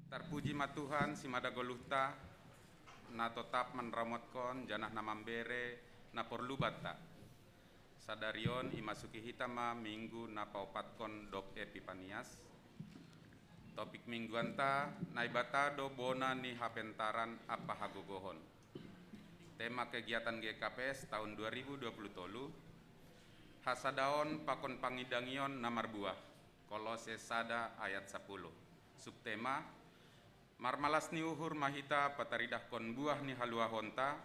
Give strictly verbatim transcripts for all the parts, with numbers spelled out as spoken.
Tarpuji ma Tuhan, simada goluhta, na totap manramotkon janah na mambere na porlu banta. Sadarion imasuki hita ma minggu na paopatkon dob Epipanias. Topik mingguanta, Naibata do bona ni hapentaran ampa hagogohon. Tema kegiatan G K P S tahun dua ribu dua puluh tolu, hasadaon pakon pangidangion na marbuah, Kolose sada ayat sapuluh. Subtema, marmalas ni uhur ma hita pataridahkon buah ni haluahonta,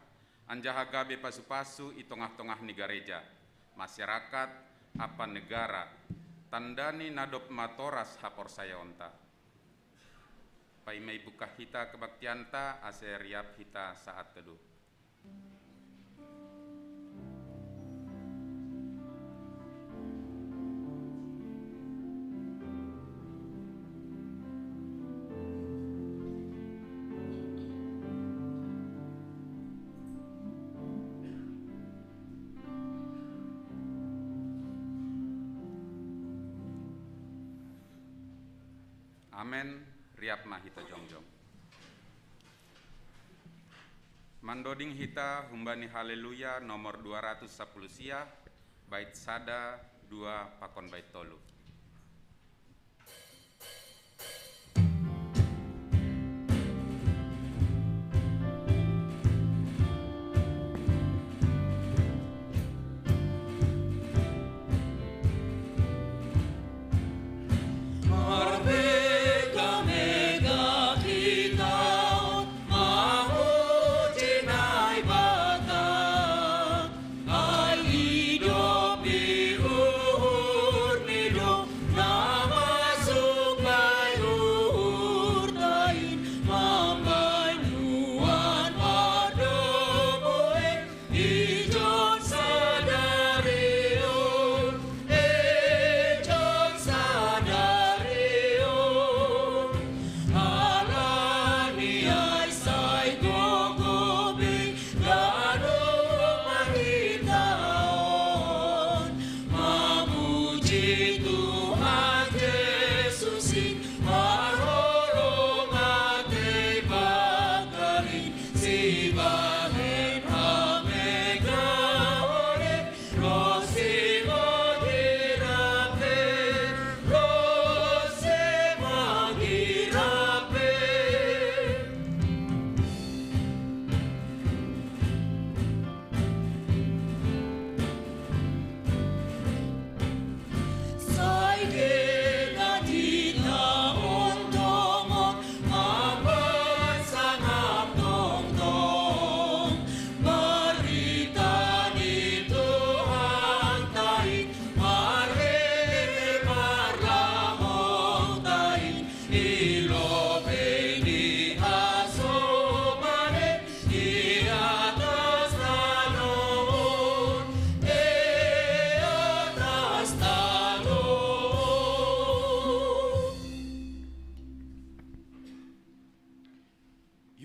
anjaha gabe pasu-pasu i tongah-tongah ni gareja, masyarakat, ampa negara, tanda ni na dob matoras haporsayaonta. Paima ibuka hita kebaktianta ase riap hita saat teduh. Amen. Riap ma hita jongjong. Mandoding hita humbani Haleluya nomor dua ratus sapuluh sia, bait sada, dua, pakon bait tolu.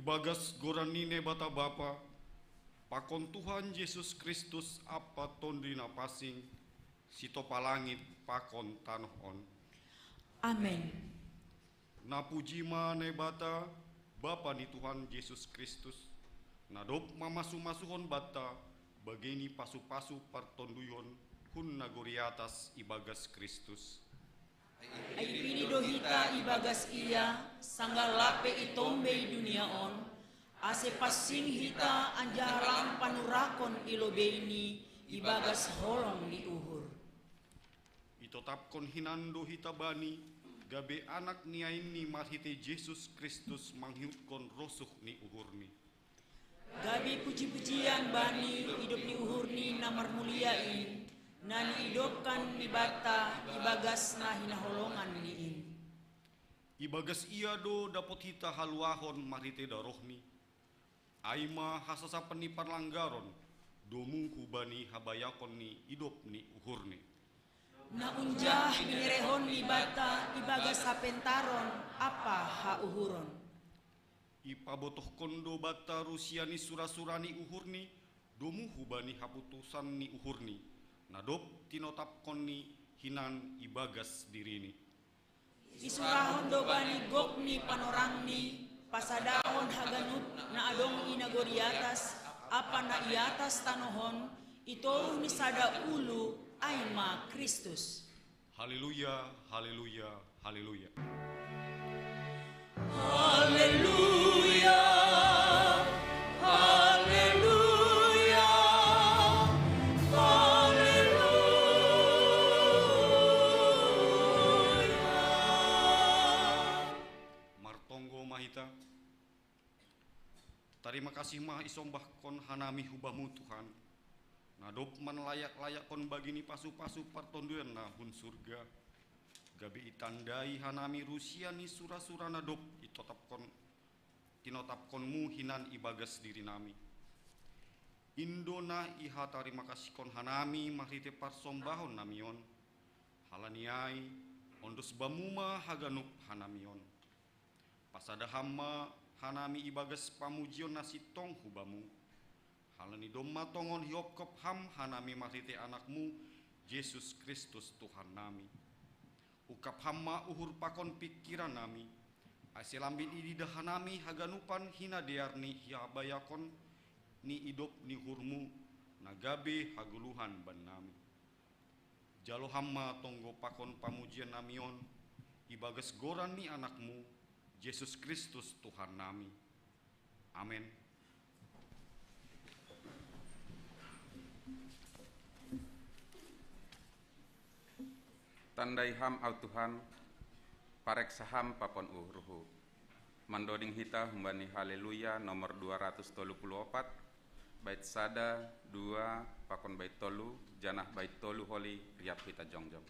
Ibagas goran ni Naibata Bapa, pakon Tuhan Jesus Kristus ampa Tonduy Napansing, sitopa langit pakon tanoh on. Amen. Napuji ma Naibata, Bapa ni Tuhan Jesus Kristus, na dob mamasu-masuhon banta bagei ni pasu-pasu partonduyhon hun nagori atas ibagas Kristus. Ai pidi do hita ibagas Ia, sanggah lape itombei dunia on, ase pansing hita anjaha lang panurakon i lobeini ibagas holong ni uhur. Itotapkon hinan do hita Bani, gabe anak ni ainNi marhitei Jesus Kristus manghiutkon rosuh ni uhurNi. Gabe puji-pujian Bani idop ni uhurNi na marmulia in, na niidopkan ni banta ibagas na hinaholonganNi in. Ibagas Ia do dapot hita haluahon marhitei darohNi, ai ma hasasapan ni parlanggaron, domu hubani habayakon ni idop ni uhurNi. Na unjah binerehon ni banta ibagas hapentaron ampa hauhuron. Ipabotohkon do banta rusia ni sura-sura ni uhurNi, domu hubani haputusan ni uhurNi, na dob tinotapkonNi hinan ibagas diriNi. Isurahon do bani gok ni panorangni, pasadahon haganup na adong i nagori atas, ampa na i atas tanohon, i toruh ni sada ulu, ai ma Kristus. Haleluya, haleluya, haleluya. Haleluya, haleluya, haleluya. Martonggo ma hita. Tarima kasih ma isombahkon hanami hu Bamu, Tuhan, na dob manlayak-layakkon bagi ni pasu-pasu partonduyon na hun surga, gabe itandai hanami rusia ni sura-sura na dob itotapkon, tinotapkon-Mu hinan ibagas dirinami. In do na ihatarimakasihkon hanami marhitei parsombahon nami on. Halani ai, ondos Bamu ma haganup hanami on. Pasada Ham ma hanami ibagas pamujion na sintong hu Bamu, halani domma tongon hiopkop Ham hanami marhitei Anakmu, Jesus Kristus Tuhannami. Ungkap Ham ma uhur pakon pingkirannami, ase lambin ididah hanami haganupan hinadear ni habayakon ni idop ni uhur-Mu, na gabe hagoluhan bannami. Jalo Ham ma tonggo pakon pamujionnami on, ibagas goran ni Anakmu, Jesus Kristus Tuhannami. Amen. Tandai Ham, ahu Tuhan, pareksa Ham pakon uhurhu. Mandoding hita humbani Haleluya nomor dua ratus tolu puluh opat, bait sada, dua, pakon bait tolu, janah bait tolu holi, riap hita jongjong.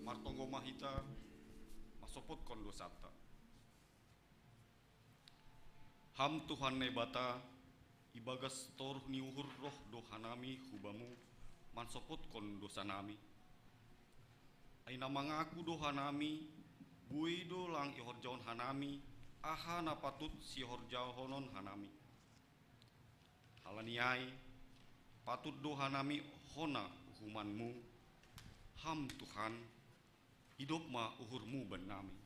Martonggo ma hita, masopotkon dosanta. Ham Tuhan Naibata, ibagas toruh ni uhur roh do hanami hu Bamu mansopotkon dosanami. Ai na mangaku do hanami, buei do lang ihorjahon hanami aha na patut sihorjahonon hanami. Halani ai, patut do hanami hona uhumanMu. Ham Tuhan, idop ma uhurMu bannami.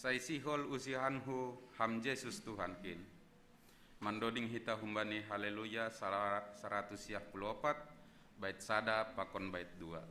Sai sihol usihanhu ham Jesus Tuhan kin. Mandoding hita humbani Haleluya sara-, saratus siah puluh opat, bait sada pakon bait dua.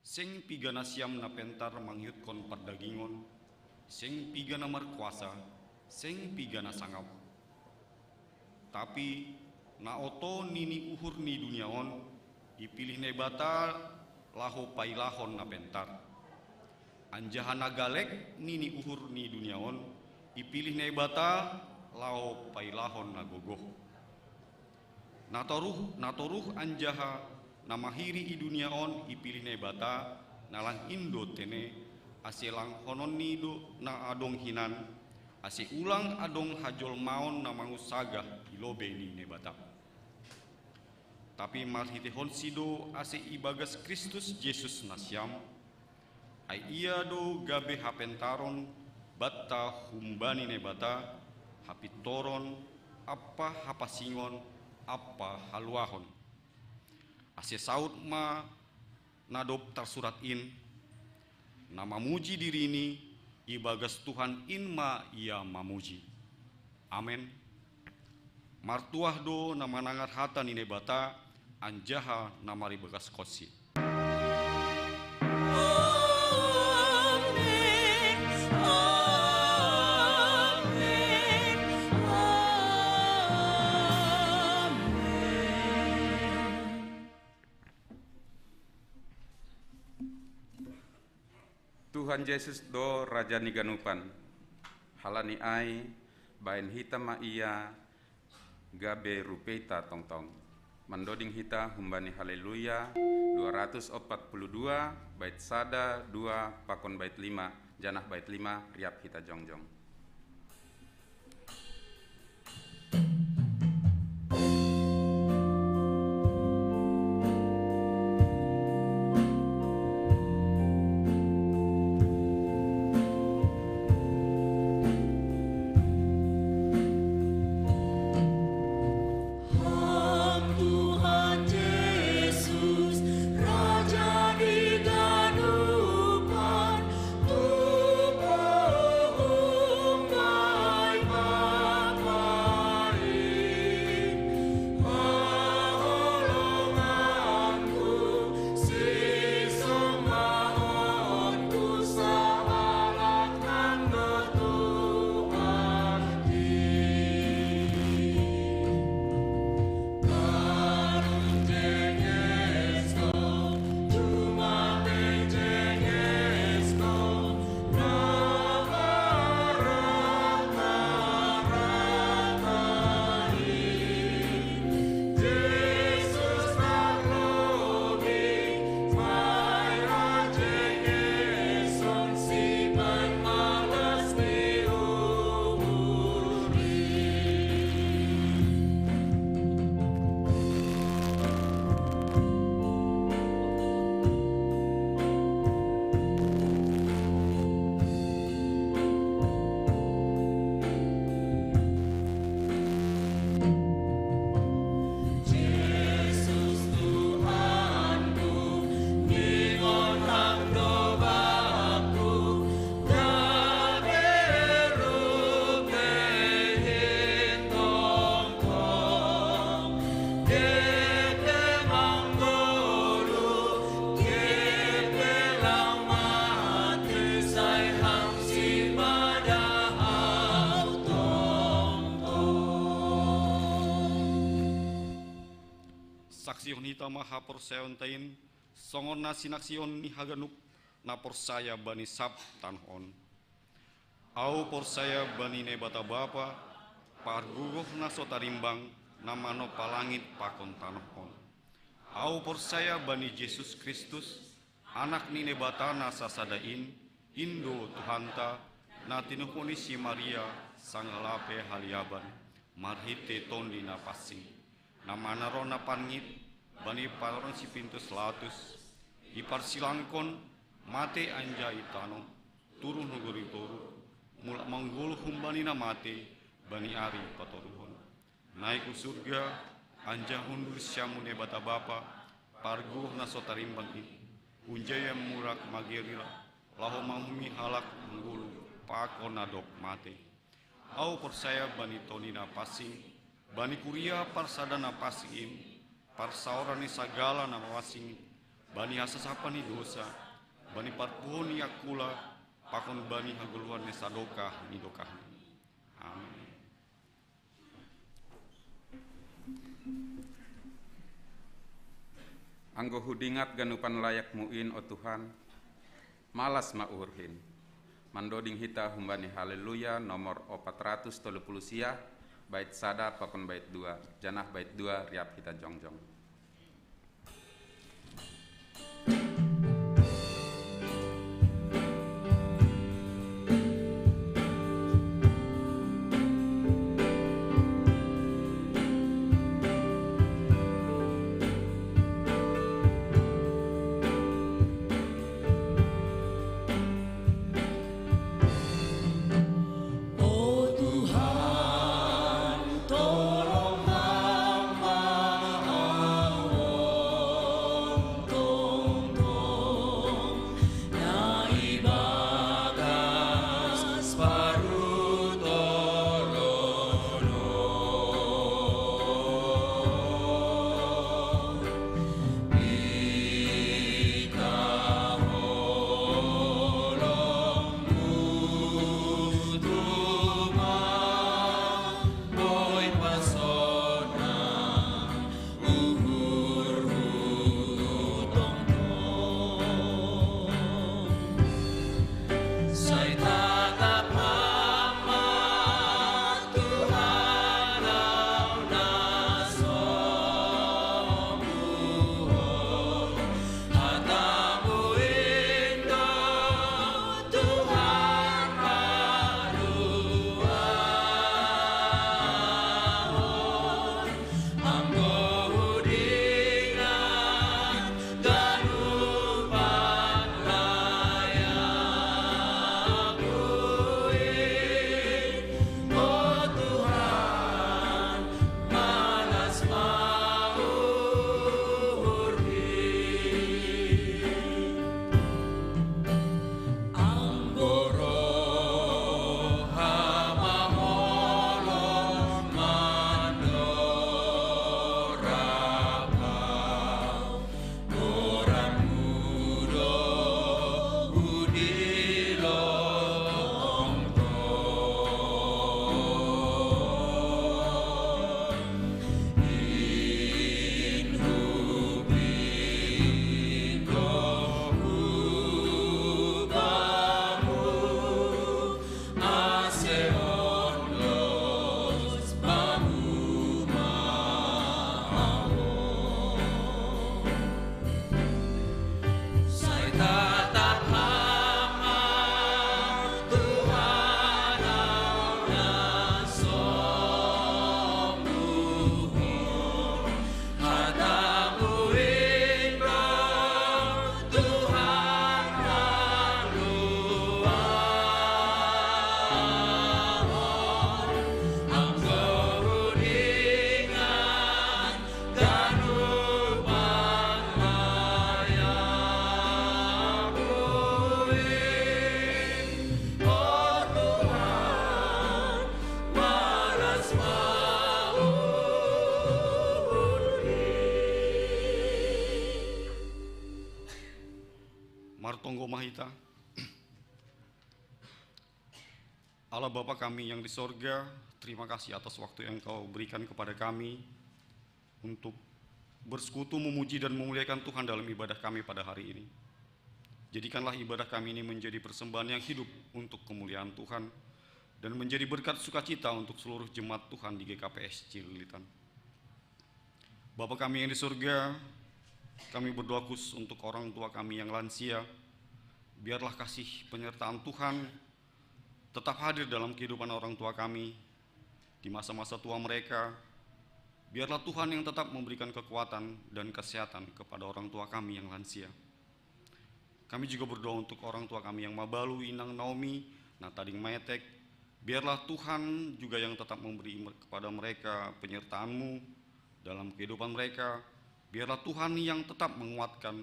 Seng piga nasiam na pentar mangihutkon pardagingon, seng piga na markuasa, seng piga na sangap. Tapi na oto nini uhur ni dunia on, ipilih Naibata laho pailahon na pentar. Anjaha na galek nini uhur ni dunia on, ipilih Naibata laho pailahon na gogoh. Na toruh, na toruh anjaha na mahiri i dunia on ipilih Naibata, na lang in do tene, ase langhonon ni do na adong hinan, ase ulang adong hajolmaon na mangusagah i lobei ni Naibata. Tapi marhitehonsi do ase ibagas Kristus Jesus nasiam, ai ia do gabe hapentaron banta humbani Naibata, hapintoron, ampa hapasingon, ampa haluahon. Ase saut ma na dob tarsurat in: Na mamuji dirini, ibagas Tuhan in ma ia mamuji. Amen. Martuah do na manangar hata ni Naibata, anjaha na maribagaskonsi. Tuhan Jesus do Raja ni ganupan. Halani ai, baen hita ma ia gabe rupeita tongtong. Mandoding hita humbani Haleluya dua ratus opat puluh dua, bait sada, dua, pakon bait lima, janah bait lima riap hita jongjong. Saksihon hita ma haporsayaon tain, songon na sinaksihon ni haganup na porsaya bani sab tanoh on. Ahu porsaya bani Naibata Bapa, pargogoh na so tarimbang, na manompa langit pakon tanoh on. Ahu porsaya bani Jesus Kristus, Anak ni Naibata na sasada in, in do Tuhanta, na tinuhoni si Maria, sanggah lape haliaban, marhite Tondi Napansing, na manang roh na pangngit, bani panorang si Pintus Latus, diparsilangkon, mate anjaha itanom, turun hu gori toruh, mulak manggoluh humbani na mate, bani ari patoruhon. Naik hu surga, anjaha hundul siamun Naibata Bapa, pargogoh na so tarimbang in, hunjai ia mulak magergir, laho manguhumi halak manggoluh, pakon na dob mate. Ahu porsaya bani Tondi Napansing, bani kuria parsada na pansing in, parsaoran ni sagala na mapansing, bani hasasapan ni dosa, bani parpuhon ni angkula, pakon bani hagoluhan ni sadokah ni dokahna. Amin. Anggo hudingat ganupan layakMu in, o Tuhan, malas ma uhurhin. Mandoding hita humbani Haleluya nomor opat ratus tolu puluh sia, bait sada pakon bait dua, janah bait dua riap hita jongjong. Martonggo ma hita. Allah Bapa kami yang di sorga, terima kasih atas waktu yang Kau berikan kepada kami untuk bersekutu, memuji dan memuliakan Tuhan dalam ibadah kami pada hari ini. Jadikanlah ibadah kami ini menjadi persembahan yang hidup untuk kemuliaan Tuhan dan menjadi berkat sukacita untuk seluruh jemaat Tuhan di G K P S Cililitan. Bapa kami yang di surga, kami berdoa khusus untuk orang tua kami yang lansia. Biarlah kasih penyertaan Tuhan tetap hadir dalam kehidupan orang tua kami di masa-masa tua mereka. Biarlah Tuhan yang tetap memberikan kekuatan dan kesehatan kepada orang tua kami yang lansia. Kami juga berdoa untuk orang tua kami yang mabalu, Inang Naomi, Natading Maetek. Biarlah Tuhan juga yang tetap memberi mer-, kepada mereka penyertaan-Mu dalam kehidupan mereka. Biarlah Tuhan yang tetap menguatkan,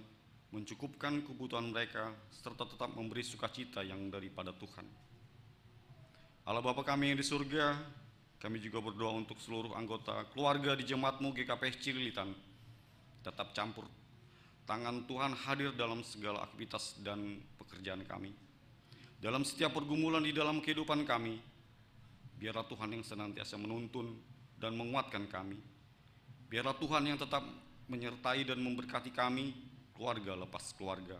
mencukupkan kebutuhan mereka, serta tetap memberi sukacita yang daripada Tuhan. Allah Bapa kami yang di surga, kami juga berdoa untuk seluruh anggota keluarga di jemaat-Mu G K P S Cililitan. Tetap campur tangan Tuhan hadir dalam segala aktivitas dan pekerjaan kami. Dalam setiap pergumulan di dalam kehidupan kami, biarlah Tuhan yang senantiasa menuntun dan menguatkan kami. Biarlah Tuhan yang tetap menyertai dan memberkati kami, keluarga lepas keluarga.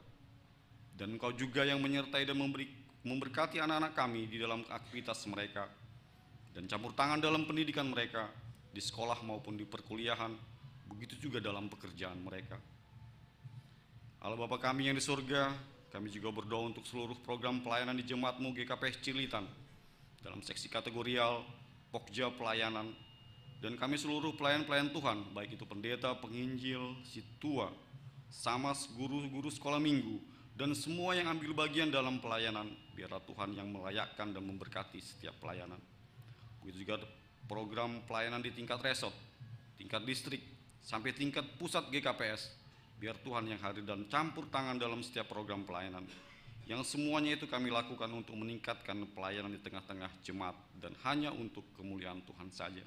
Dan Engkau juga yang menyertai dan memberi, memberkati anak-anak kami di dalam aktivitas mereka. Dan campur tangan dalam pendidikan mereka, di sekolah maupun di perkuliahan, begitu juga dalam pekerjaan mereka. Allah Bapa kami yang di surga, kami juga berdoa untuk seluruh program pelayanan di jemaat-Mu G K P S Cililitan, dalam seksi kategorial, pokja pelayanan, dan kami seluruh pelayan-pelayan Tuhan, baik itu pendeta, penginjil, situa, samas, guru-guru sekolah minggu, dan semua yang ambil bagian dalam pelayanan, biarlah Tuhan yang melayakkan dan memberkati setiap pelayanan. Begitu juga program pelayanan di tingkat resort, tingkat distrik, sampai tingkat pusat G K P S. Biar Tuhan yang hadir dan campur tangan dalam setiap program pelayanan. Yang semuanya itu kami lakukan untuk meningkatkan pelayanan di tengah-tengah jemaat dan hanya untuk kemuliaan Tuhan saja.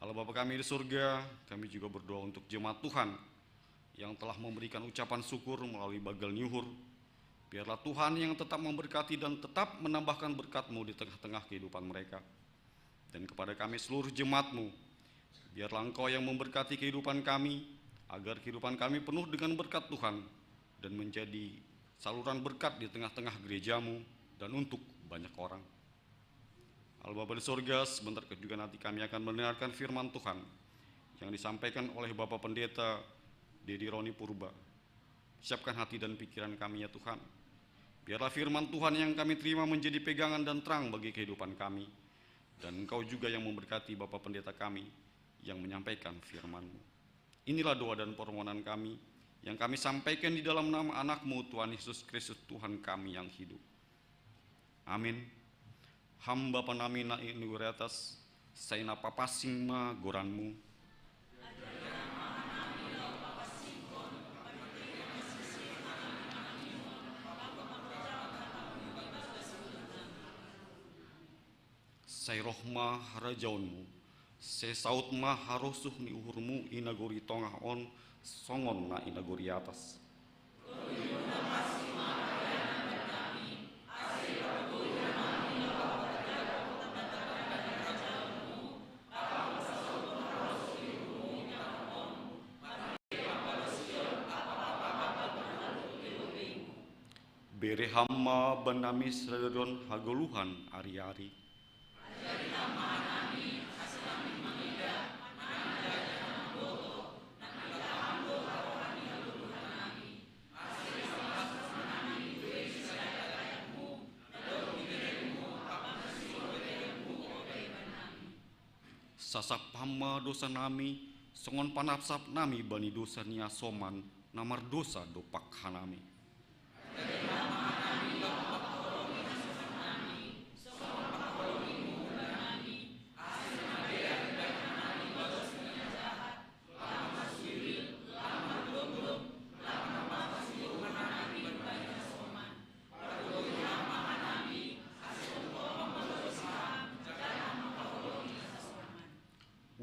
Allah Bapa kami di surga, kami juga berdoa untuk jemaat Tuhan yang telah memberikan ucapan syukur melalui bagel nyuhur. Biarlah Tuhan yang tetap memberkati dan tetap menambahkan berkat-Mu di tengah-tengah kehidupan mereka. Dan kepada kami seluruh jemaat-Mu, biarlah Engkau yang memberkati kehidupan kami, agar kehidupan kami penuh dengan berkat Tuhan dan menjadi saluran berkat di tengah-tengah gereja-Mu dan untuk banyak orang. Allah Bapa di sorga, sebentar juga nanti kami akan mendengarkan firman Tuhan yang disampaikan oleh Bapak Pendeta Dedi Roni Purba. Siapkan hati dan pikiran kami, ya Tuhan. Biarlah firman Tuhan yang kami terima menjadi pegangan dan terang bagi kehidupan kami. Dan Engkau juga yang memberkati Bapak Pendeta kami yang menyampaikan firman-Mu. Inilah doa dan permohonan kami yang kami sampaikan di dalam nama Anak-Mu, Tuhan Yesus Kristus, Tuhan kami yang hidup. Amin. Ham Bapa nami na ing nagori atas, sai na papasing ma goran-Mu. Sai roh ma harajaon-Mu, sai saut ma harosuh ni uhur-Mu ing nagori tongah on, songon na ing nagori atas. Bere Ham ma bannami sadari on hagoluhan ari-ari. Sasap Ham ma dosa nami, songon panapsap nami bani dosa ni hasoman na mardosa dompak hanami.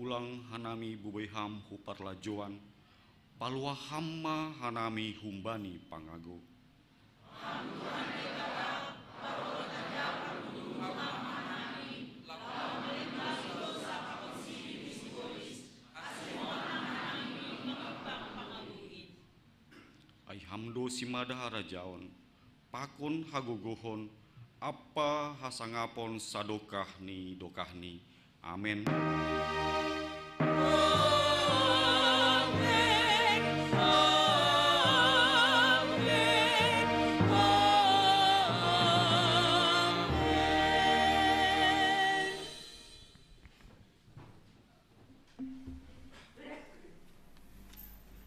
Ulang hanami bubai Ham hu parlajouan, paluah Ham ma hanami humbani pangago. Ham do simada harajaon, pakon hagogohon, ampa hasangapon sadokah ni dokahni. Amen.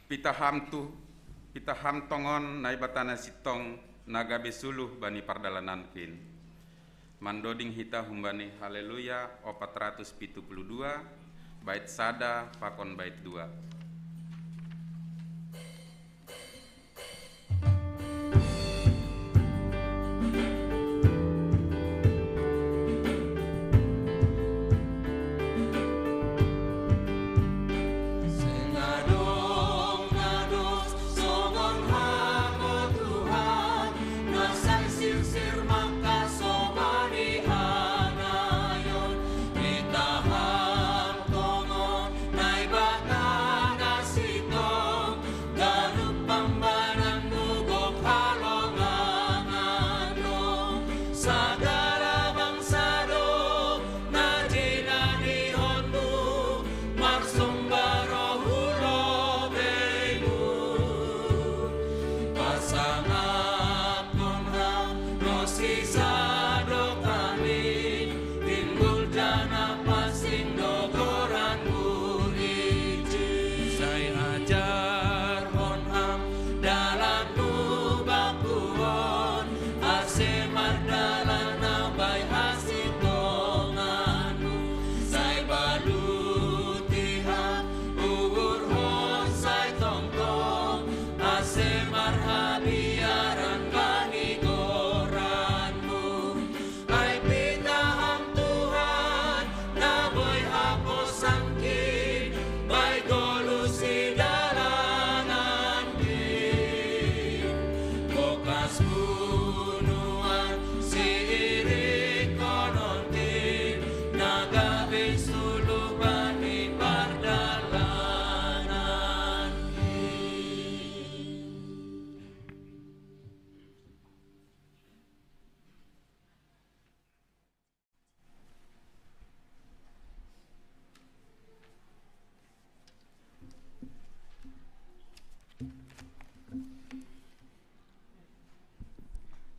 Pitaham tu, pitaham tongon Naibata na sintong na gabe suluh bani pardalanankin. Mandoding hita humbani Haleluya opat ratus pitu puluh dua, bait sada pakon bait dua.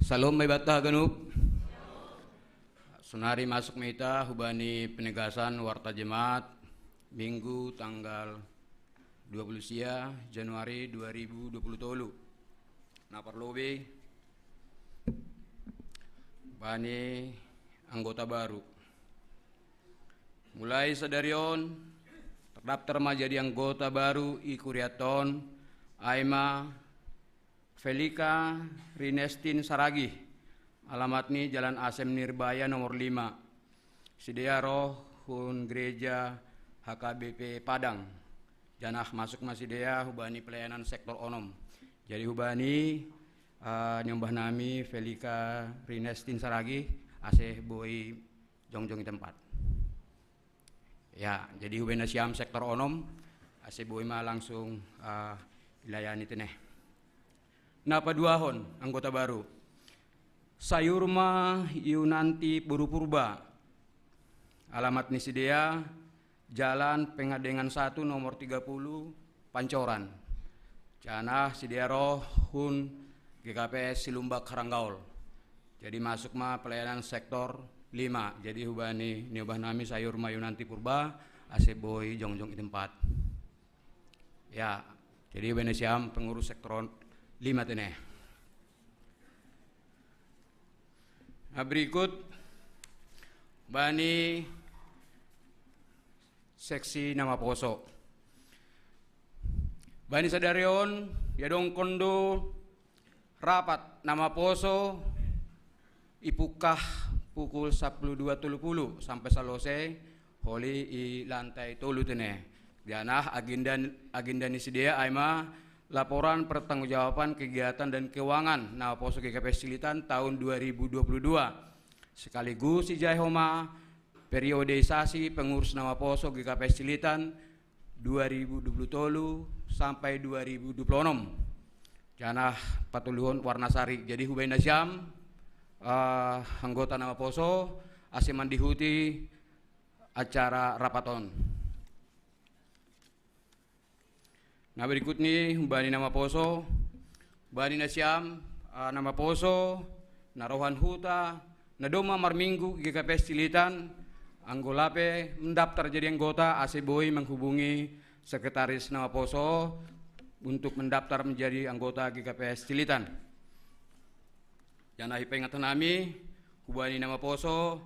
Salom, Naibata ganup. Sonari masuk ma hita hubani penegasan warta jemaat Minggu tanggal dua puluh sia Januari dua ribu dua puluh tolu. Na parlobei bani anggota baru. Mulai sadari on, tardaptar ma jadi anggota baru i kurianta on, ai ma Felika Rinestin Saragih, alamatni Jalan Asem Nirbaya nomor lima. Sidea roh hun gereja H K B P Padang. Janah masuk ma sidea hubani pelayanan sektor onom. Jadi hubani, eh, niombah nami Felika Rinestin Saragih, ase boi jongjong i tempat. Ya, jadi hubani nasiam sektor onom, ase boi ma langsung, eh, ilayani teneh. Na paduahon anggota baru. Sayur ma Yunanti Boru Purba. Alamat ni sidea, Jalan Pengadengan satu nomor tiga puluh, Pancoran. Janah sidea roh hun G K P S Silumbak Haranggaol. Jadi masuk ma pelayanan sektor lima. Jadi hubani niombah nami sayur ma Yunanti Purba, ase boi jongjong i tempat. Ya, jadi hubani nasiam pengurus sektor lima teneh. Nah, berikut bani seksi na maposo. Bani sadari on, diadongkon do rapat na maposo i pungkah pukul sapuluh dua tolu pulu sampai salose, holi i lantai tolu teneh. Janah agenda, agenda ni sidea ai ma laporan pertanggungjawaban kegiatan dan keuangan na maposo G K P S Cililitan tahun dua ribu dua puluh dua, sekaligus ijai homa periodisasi pengurus na maposo G K P S Cililitan dua ribu dua puluh tolu sampai dua ribu dua puluh enam. Janah patoluhon warna sari. Jadi hubaen nasiam, eh, anggota na maposo ase mandihuti acara rapat on. Na berikut ni, hubaen na maposo, hubaen nasiam, eh, na maposo, na rohan huta, na domma marminggu i G K P S Cililitan, anggo lape mendaftar jadi anggota ase boi menghubungi sekretaris na maposo untuk mendaftar menjadi anggota G K P S Cililitan. Janah ipaingat hanami, hubaen na maposo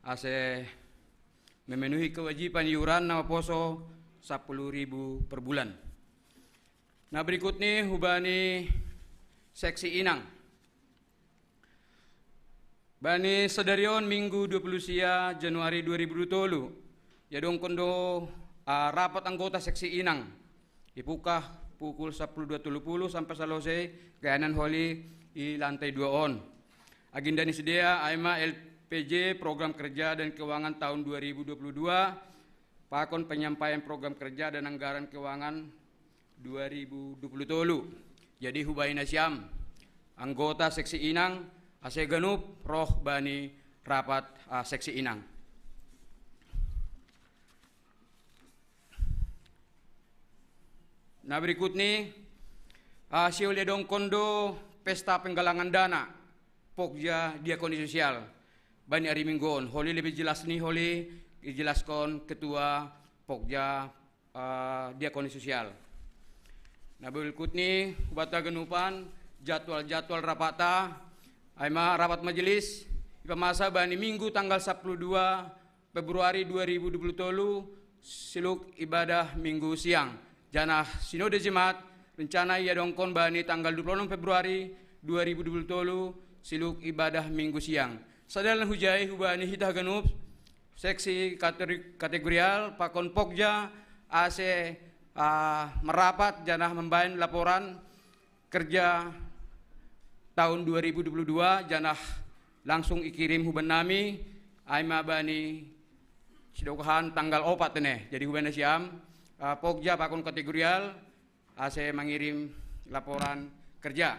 ase memenuhi kewajiban iuran na maposo sapuluh ribu per bulan. Na berikut ni hubaen seksi inang. Baen sadari on Minggu dua puluh sia Januari dua ribu dua puluh tolu, iadongkon do, ah, rapat anggota seksi inang. Ipungkah pukul sapuluh dua tolu puluh sampe salose, gayanan holi i lantai dua on. Agenda ni sidea ai ma L P J, program kerja dan keuangan tahun dua ribu dua puluh dua, pakon penyampaian program kerja dan anggaran keuangan dua ribu dua puluh tolu. Jadi hubaen nasiam, anggota seksi inang, ase ganup roh bani rapat, ah, seksi inang. Na berikut ni, ah, sihol iadongkon do pesta penggalangan dana Pokja Diakoni Sosial bani ari Minggu on. Holi lebih jelas ni holi ijelaskon ketua Pokja, eh, Diakoni Sosial. Na berikut ni, hubaen haganupan jadwal-jadwal rapata, ai ma rapat majelis ipamasa bani Minggu tanggal sapuluh dua Februari dua ribu dua puluh tolu, siluk ibadah Minggu siang. Janah sinode Jemaat rencana iadongkon bani tanggal dua puluh enam Februari dua ribu dua puluh tolu, siluk ibadah Minggu siang. Sada dalan hujai hubaen hita haganup seksi kateri-, kategorial pakon Pokja ase, ah, merapat janah membaen laporan kerja tahun dua ribu dua puluh dua, janah langsung ikirim hubaen nami, ai ma bani sidokahan tanggal opat tene. Jadi hubaen nasiam, ah, Pokja pakon kategorial ase mangirim laporan kerja.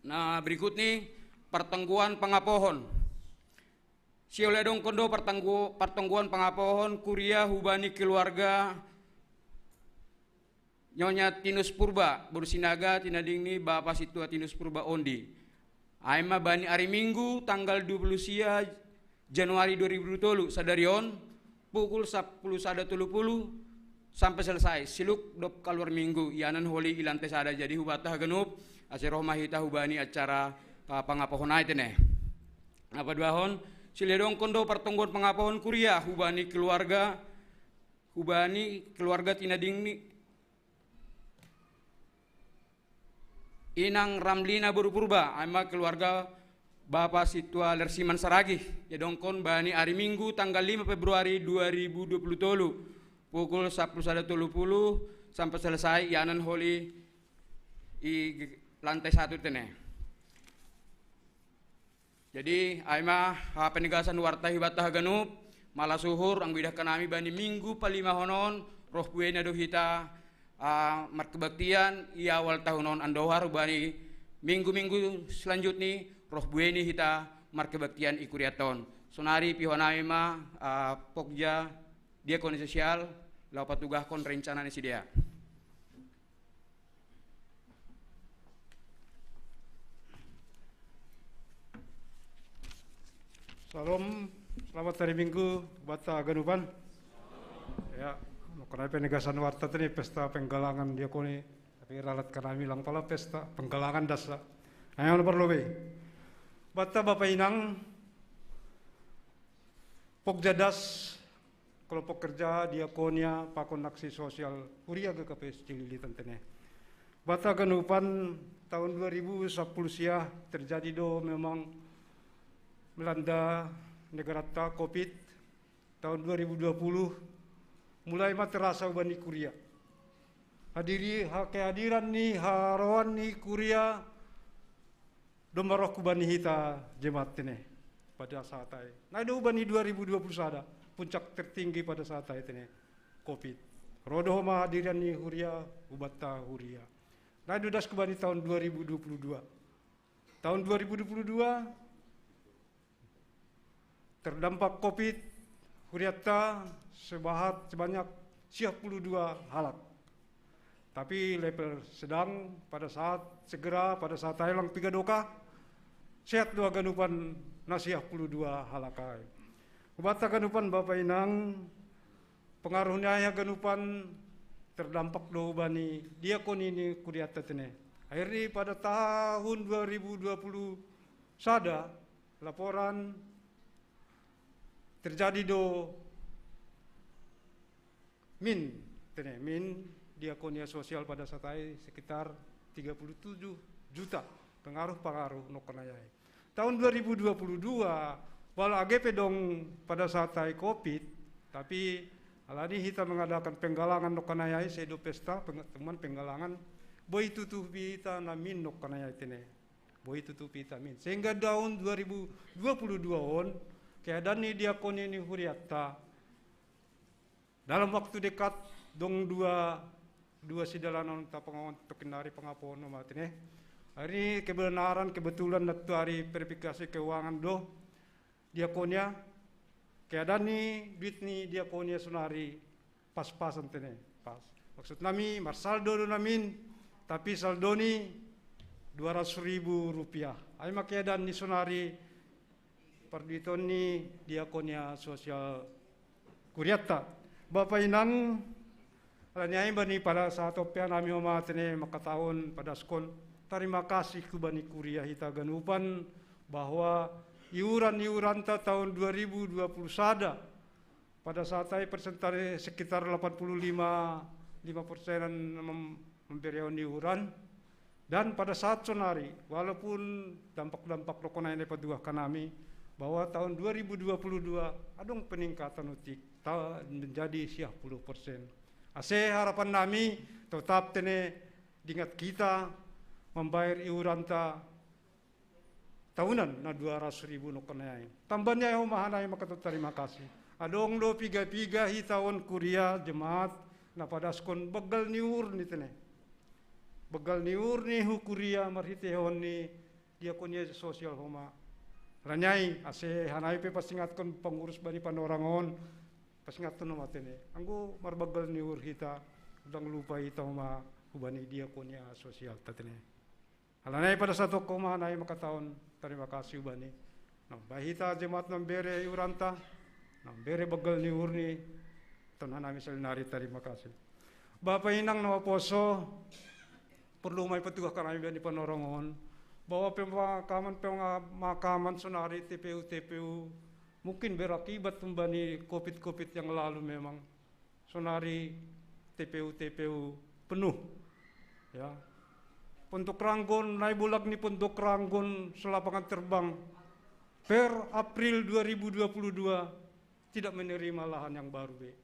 Na berikut ni, pertengguan pangapohon. Sihol iadongkon do partenggu-, partengguan pangapohon kuria hubani keluarga Nyonya Tinus Purba, boru Sinaga, tinading ni Bapa Sintua Tinus Purba ondi. Ai ma bani ari Minggu tanggal dua puluh sia Januari dua ribu dua puluh tolu, sadari on, pukul sapuluh sada tolu puluh sampe selesai, siluk dob kaluar Minggu, ianan holi i lantai sada. Jadi hubaen haganup, ase roh ma hita hubani acara, ah, pangapohon ai tene. Na paduahon, sihol iadongkon do partengguan pangapohon kuria hubani keluarga, hubani keluarga tinading ni Inang Ramlina boru Purba, ai ma keluarga Bapa Sintua Lersiman Saragih, iadongkon bani ari Minggu tanggal lima Februari dua ribu dua puluh tolu, pukul sapuluh sada tolu puluh sampe selesai, ianan holi i lantai satu tene. Jadi, ai ma, ah, penegasan warta hubanta haganup, malas uhur, anggo idahkan nami bani Minggu palimahon on, roh buena do hita, ah, markebaktian i awal tahun on, andohar bani minggu-minggu selanjutni, roh buena hita markebaktian i kurianta on. Sonari pihon nami ma, ah, Pokja Diakoni Sosial, laho patugahkon rencana ni sidea. Shalom, selamat hari Minggu, hubanta haganupan. Ya, mangkon ai penegasan warta tene pesta penggalangan diakoni, tapi ralat hanami lang pala pesta penggalangan dasa. Ayo, nomor lobe. Hubanta Bapa Inang, Pokja Das, kelompok kerja diakonia pakon aksi sosial Huria G K P S Cililitan tene. Hubanta haganupan, tahun dua ribu sapuluh sia terjadi do memang melanda negaranta covid. Tahun dua ribu dua puluh mulai ma terasa hubani kuria. Hadiri, ha-, kehadiran ni, haroan ni kuria domma roh hubani hita jemaat tene pada saat ai. Nai do hubani dua ribu dua puluh sada, puncak tertinggi pada saat ai tene, covid. Ro do homa hadiran ni huria, hubanta huria. Nai dudas kubani tahun dua ribu dua puluh dua. Tahun dua ribu dua puluh dua terdampak covid huriatta sebahat sebanyak siah puluh dua halak. Tapi level sedang pada saat segera pada saat tailang piga doka sehat dua ganupan nasiah puluh dua halakai. Ubata ganupan Bapak Inang, pengaruhnya ya ganupan terdampak do bani diakon ini kuriatta tene. Akhirnya pada tahun dua ribu dua puluh sada laporan terjadi do min tene min diakonia sosial pada satai sekitar tiga puluh tujuh juta pengaruh-pengaruh no kanayai. Tahun dua ribu dua puluh dua wal age pe dong pada satai covid, tapi alani hita mengadakan penggalangan no kanayai sedo pesta peng- teman penggalangan boi tutupi hita namin no kanayai tene. Boi tutupi hita min sehingga tahun dua ribu dua puluh dua on keadaan ni diakonia ni huriatta dalam waktu dekat dong dua dua sidalanon tapangawan tokinari pangapono matine. Hari ini kebenaran kebetulan datu hari verifikasi keuangan do diakonia keadaan ni duit ni diakonia sonari pas-pasan tene pas. Maksud nami marsaldo do namin tapi saldo ni dua ratus ribu rupiah. Ai ma keadaan ni sonari parduiton ni diakonia sosial kuriatta. Bapak Inang, alani ai bani pada saat opean ami homa tene makataon padaskon tarima kasih ku bani kuria hita ganupan bahwa iuran-iuranta tahun dua ribu dua puluh sada pada saat ai persentase sekitar delapan puluh lima lima persenan mem- membereon iuran. Dan pada saat sonari walaupun dampak-dampak rokona ini paduah kanami bahwa tahun dua ribu dua puluh dua adong peningkatan utik ta- menjadi siah puluh persen. Ase harapan nami tetap tene dingat kita membayar iuran ta tahunan na dua ratus ribu no kanayai. Tambahnya ho mahanai makato terima kasih. Adong do piga-piga hitaon kuria jemaat na padaskon begal niur ni tene. Begal niur ni hu kuria marhitehon ni diakonia sosial homa. Ranyai ase hanai pe pasingatkon pengurus bani panorangon pasingatkon homa tene. Anggo marbegal niur hita udang lupa hita homa hubani diakonia sosial tatene. Alanai pada saat toko ma nai makataon terima kasih ubani. Nah, bahita jemaat nambere iuranta, nambere begal ni urni, tona nami selinari terima kasih. Bapak Inang nama poso perlu mai petugas kami bani panorongon bahwa pemakaman pemakaman sonari T P U T P U mungkin berakibat membani covid covid yang lalu memang sonari T P U T P U penuh. Ya. Pondok Ranggon, nai bolak ni Pondok Ranggon selapangan terbang per April dua ribu dua puluh dua tidak menerima lahan yang baru be.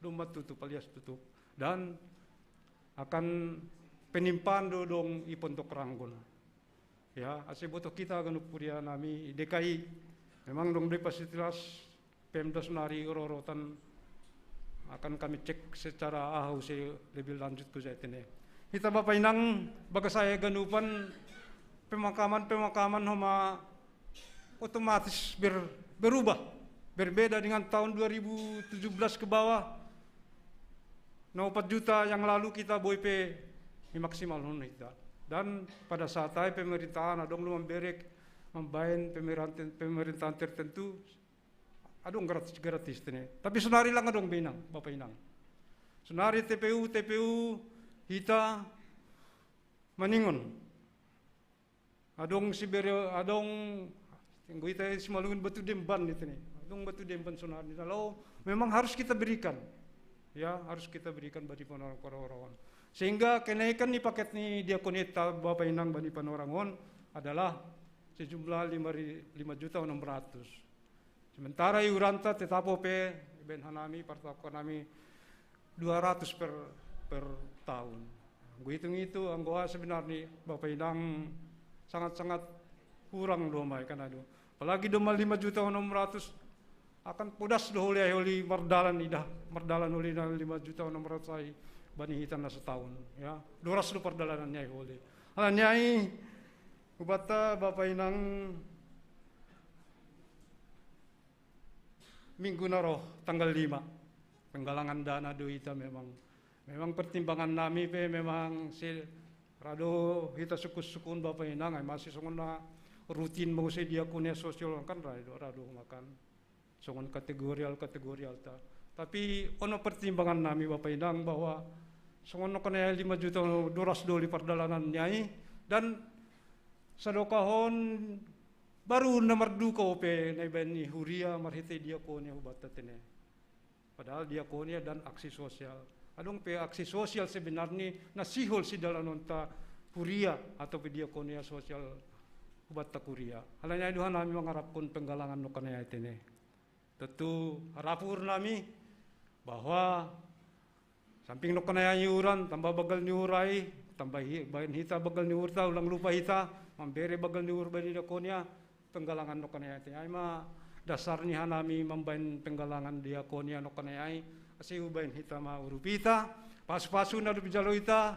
Domba tutup alias tutup dan akan penimpan dodong i Pondok Ranggon. Ya, ase boto kita ganup kuria nami D K I memang dong doi fasilitas Pemda sonari rorotan akan kami cek secara ahau se lebih lanjut ku saya tene. Hita Bapak Inang bagas saya ganupan pemakaman-pemakaman homa otomatis ber, berubah berbeda dengan tahun dua ribu tujuh belas ke bawah. Nah, empat juta yang lalu kita boi pe maksimal hon hita. Dan pada saat ai pemerintahan adong lu memberek membain pemerintahan tertentu adong gratis-gratis tene. Tapi sonari lang adong benang, Bapak Inang. Sonari T P U, T P U hita maningon. Adong sibere adong tenggo ita simalungun batu demban itu nih. Adong batu demban sonari. Kalau memang harus kita berikan. Ya, harus kita berikan bagi panorongon. Sehingga kenaikan ni paket ni diakoneta Bapak Inang bani panorongon adalah sejumlah lima juta enam ratus. Sementara iuranta tetap ope ben hanami partakon nami dua ratus per per tahun. Gue hitung itu anggoa sebenarnya Bapak Inang sangat-sangat kurang do mai kan aduh. Apalagi do ma lima juta enam ratus akan podas do holi holi mardalan idah mardalan holi na lima juta enam ratus ai. bani hita na sataun, ya. Doras do pardalanan niai holi. Ala niai, hubatta Bapa Inang, minggu na ro tanggal lima. Penggalangan dana do hita memang. Memang pertimbangan nami pe memang si rado hita sukun-sukun Bapa Inang, ai masih songon na rutin muse diakonia sosial kan rado, rado makan. Songon kategorial-kategorial ta. Tapi ono pertimbangan nami Bapa Inang bahwa songon no kena lima juta doras do holi pardalanan niai dan sadokahon baru na marduka ope na ibaen ni huria marhite diakonia hubatta tene. Padahal diakonia dan aksi sosial. Adong pe aksi sosial sebenarnya na sihol sidalanonta huria atau pe diakonia sosial hubatta huria. Alani ai do hanami mangarapkon penggalangan no kena tene. Tentu harapur nami bahwa samping no kena iuran, tambah bagal ni uhur ai, tambah hi-, baen hita bagal ni uhurta, ulang lupa hita mambere bagal ni uhur bani diakonia, penggalangan no kena tene. Ai ma dasar ni hanami mambaen penggalangan diakonia no kena ai, ase hubaen hita ma urupita, pasu-pasu na dope jalo hita,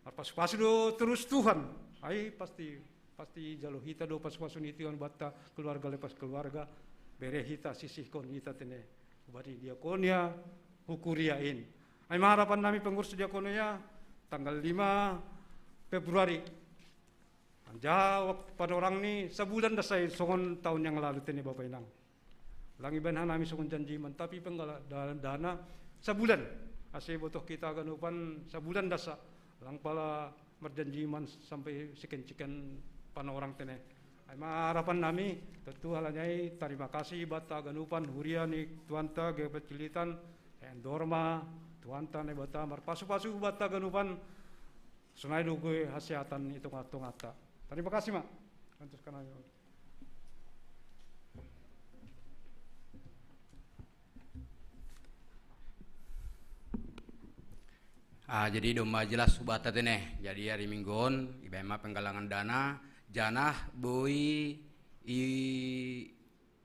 marpasu-pasu do terus Tuhan. Ai pasti, pasti jalo hita do pasu-pasu ni Tuhan batta keluarga lepas keluarga, bere hita sisihkon hita tene. Bani diakonia, huria in. Ai ma harapan nami pengurus diakonia tanggal lima Februari. Anjaha waktu panorang ni sabulan dasa i songon tahun yang lalu tene Bapa Inang. Lang ibaen hanami songon janjiman, tapi penggala da-, dana sabulan. Ase botoh hita haganupan sabulan dasa. Lang pala marjanjiman sampai sekian-sekian panorang tene. Ai ma harapan nami, tentu alani ai tarima kasih batta haganupan huria ni Tuhanta G P Cililitan, endorma Tuhanta Naibata marpasu-pasu batta haganupan, sonai do gogo hasehatan i tonga-tonganta. Tarima kasih ma. Antus kanai. Ah, jadi domma jelas hubatta tene. Jadi ari Minggu on ibaen ma penggalangan dana, janah boi i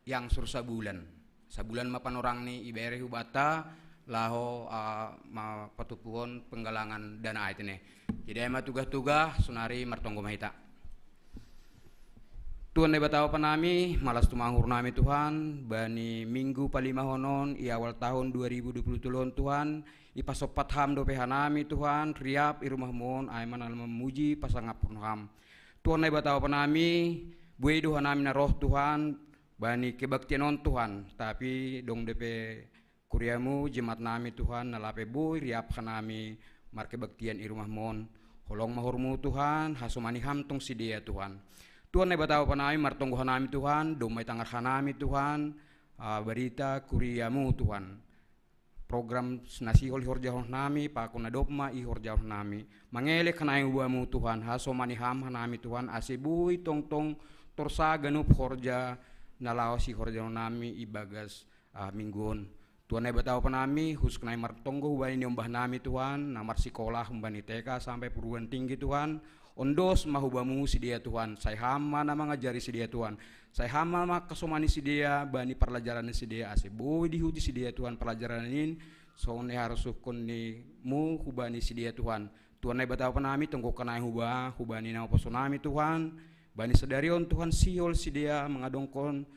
yang sur sabulan. Sabulan ma panorang ni ibere hubatta laho, ah, ma patupuhon penggalangan dana ai tene. Jadi ai ma tugah-tugah, sonari martonggo ma hita. Tuhan Naibata Bapa nami, malas tumanggur nami Tuhan, bani minggu palimahon on i awal tahun dua ribu dua puluh tolu on Tuhan, ipasompat Ham dope hanami Tuhan, riap i rumahmu on, ai ma na mamuji pasangaphon Ham. Tuhan Naibata Bapa nami, buei do hanami na roh Tuhan, bani kebaktian on Tuhan, tapi dong dope kuriamu, jemaat nami Tuhan, na lape boi riap hanami markebaktian i rumahmu on. Holong ma uhurmu Tuhan, hasomani Ham tong sidea Tuhan. Tuhan Naibata Bapa nami, martonggo hanami Tuhan, domma itangar hanami Tuhan, ah, barita kuriamu Tuhan. Program na sihol ihorjahon nami, pakon na dob ma ihorjahon nami. Mangelek hanami hubamu Tuhan, hasomani Ham hanami Tuhan, ase boi tongtong torsa ganup horja na laho sihorjahon nami ibagas, ah, minggu on. Tuhan Naibata Bapa nami, huskon nami martonggo hubani niombah nami Tuhan, na marsikola humbani T K sampai perguruan tinggi Tuhan, ondos ma hubamu sidea Tuhan, sai Ham ma na mangajari sidea Tuhan, sai Ham ma mangkasomani sidea bani parlajaran ni sidea ase boi diihuti sidea Tuhan parlajaran in, songon na iharosuhkon nimu hubani sidea Tuhan. Tuhan Naibata Bapa nami, tonggohon nami huba, hubani na maposo nami Tuhan, bani sadari on Tuhan sihol sidea mangadongkon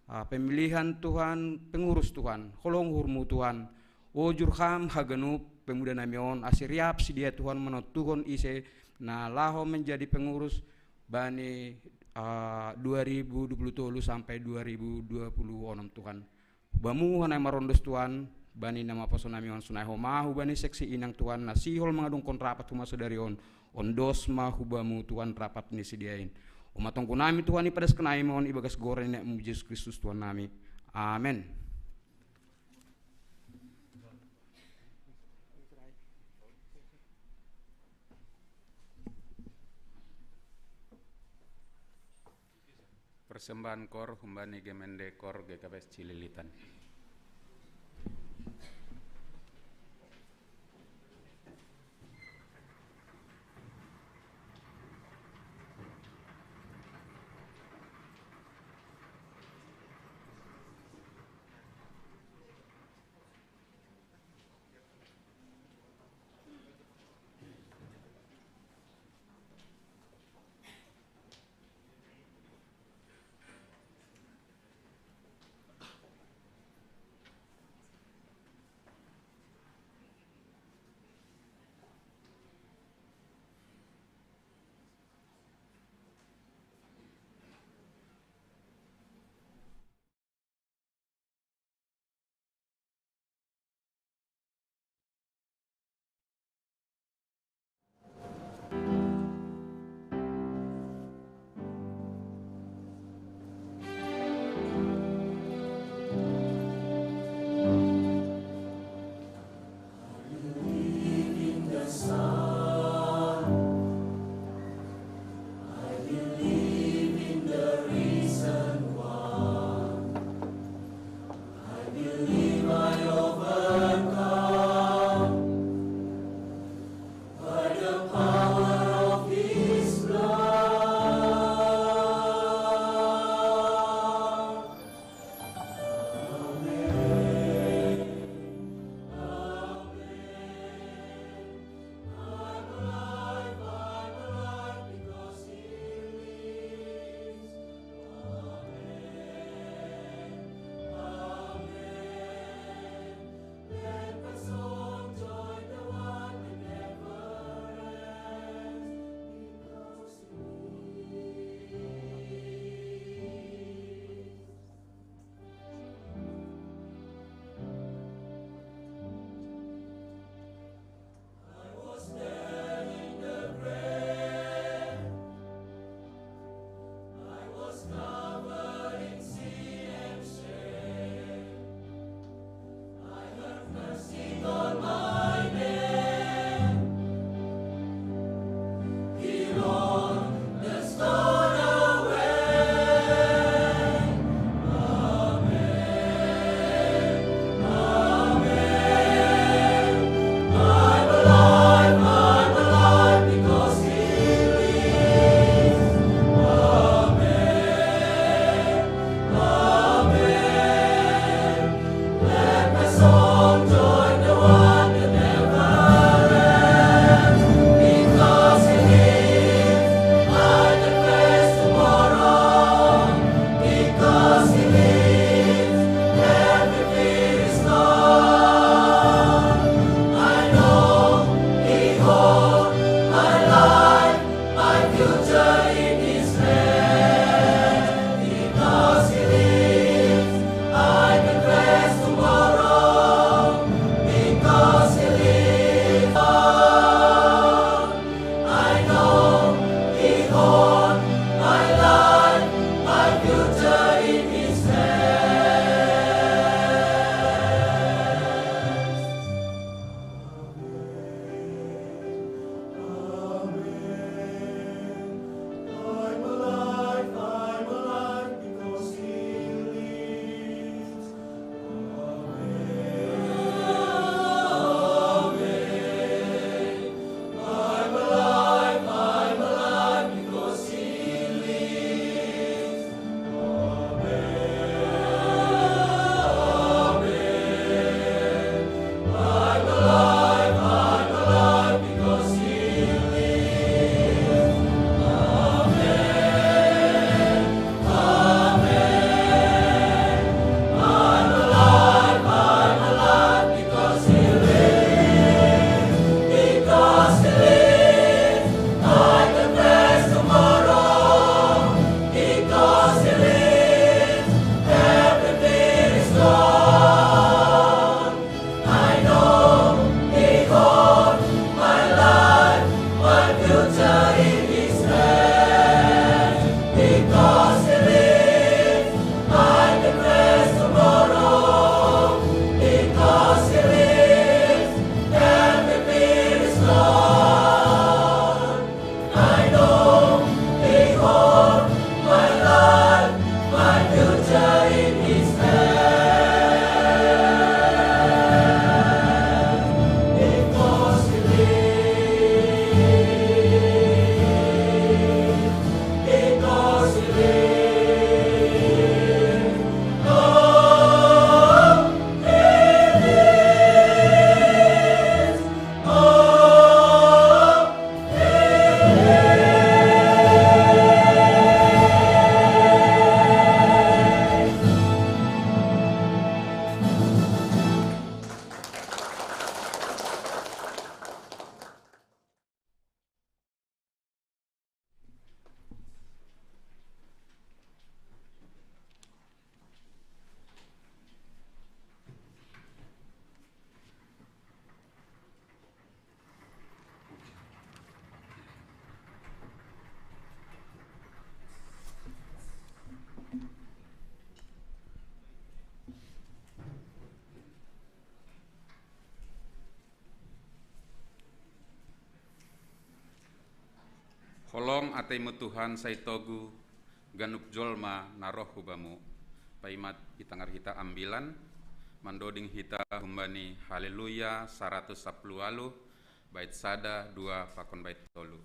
ah, pemilihan Tuhan, pengurus Tuhan, holong uhurmu Tuhan. Ojur Ham haganup pemuda nami on, ase riap sidea Tuhan manontuhon ise na laho menjadi pengurus bani, ah, dua ribu dua puluh tolu sampai dua ribu dua puluh onom Tuhan. Hubamu hanami marondos Tuhan, bani na maposo nami on sonai homa hubani seksi inang Tuhan, na sihol mangadongkon rapat homa sadari on, ondos ma hubamu Tuhan rapat ni sidea in. On ma tonggo nami Tuhan, ipadas hanami ma on ibagas goar ni Anakmu Jesus Kristus Tuhan nami. Amen. Persembahan kor humbani Gemende Kor G K P S Cililitan. The power of his blood. Amen. Amen. I'm alive, I'm alive because he lives. Amen. Amen. Let my soul join the one that never ends, because he lives. I was dead in the grave. I was covered in sin and shame. I heard mercy call my name. He rolled the stone away. Amen. Amen. I'm alive, I'm alive because he lives. Amen. Amen. Let my soul join the one that never ends. Because he lives, I can face tomorrow. Because he lives, every fear is gone. I know he holds my life, my future in his hand. Because he lives, I can face tomorrow. Because he lives, I know he holds my life, my future in his hands. Amen. I'm alive, I'm alive because he lives. Amen. Amen. I'm alive, I'm alive because he lives. Amen. Amen. I'm alive, I'm alive because he lives. Amen. Amen. I'm alive, I'm alive because he lives. Because he lives, I can face tomorrow. Because he lives, every fear is gone. I know he holds my life, my future in his hand. Because he lives, I can face tomorrow. Because he lives, every fear is gone. I know he holds my life, my future in his hands. Because he lives, because he lives, oh, he lives. Holong ateimu Tuhan sai togu, ganup jolma na roh hubamu. Paimat ita ngarhita ambilan, mandoding hita humbani Haleluya saratus sapuluh walu, bait sada, dua, pakon bait tolu.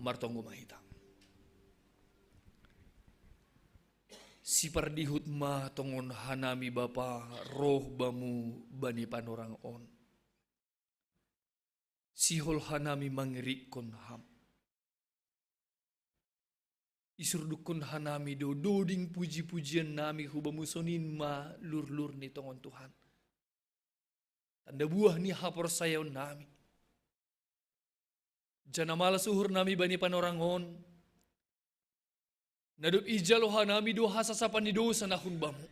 Martonggo ma hita. Sipardihut ma tongon hanami Bapa roh Bamu bani panorang on. Sihol hanami mangirikkon Ham. Isurdukkon hanami do doding puji-pujian nami hu Bamu sonin ma lurlur ni tongon Tuhan. Tanda buah ni haporsayaon nami. Janah malas uhur nami bani panorang on, na dob ijalo hanami do hasasapan ni dousa na hun Bamu.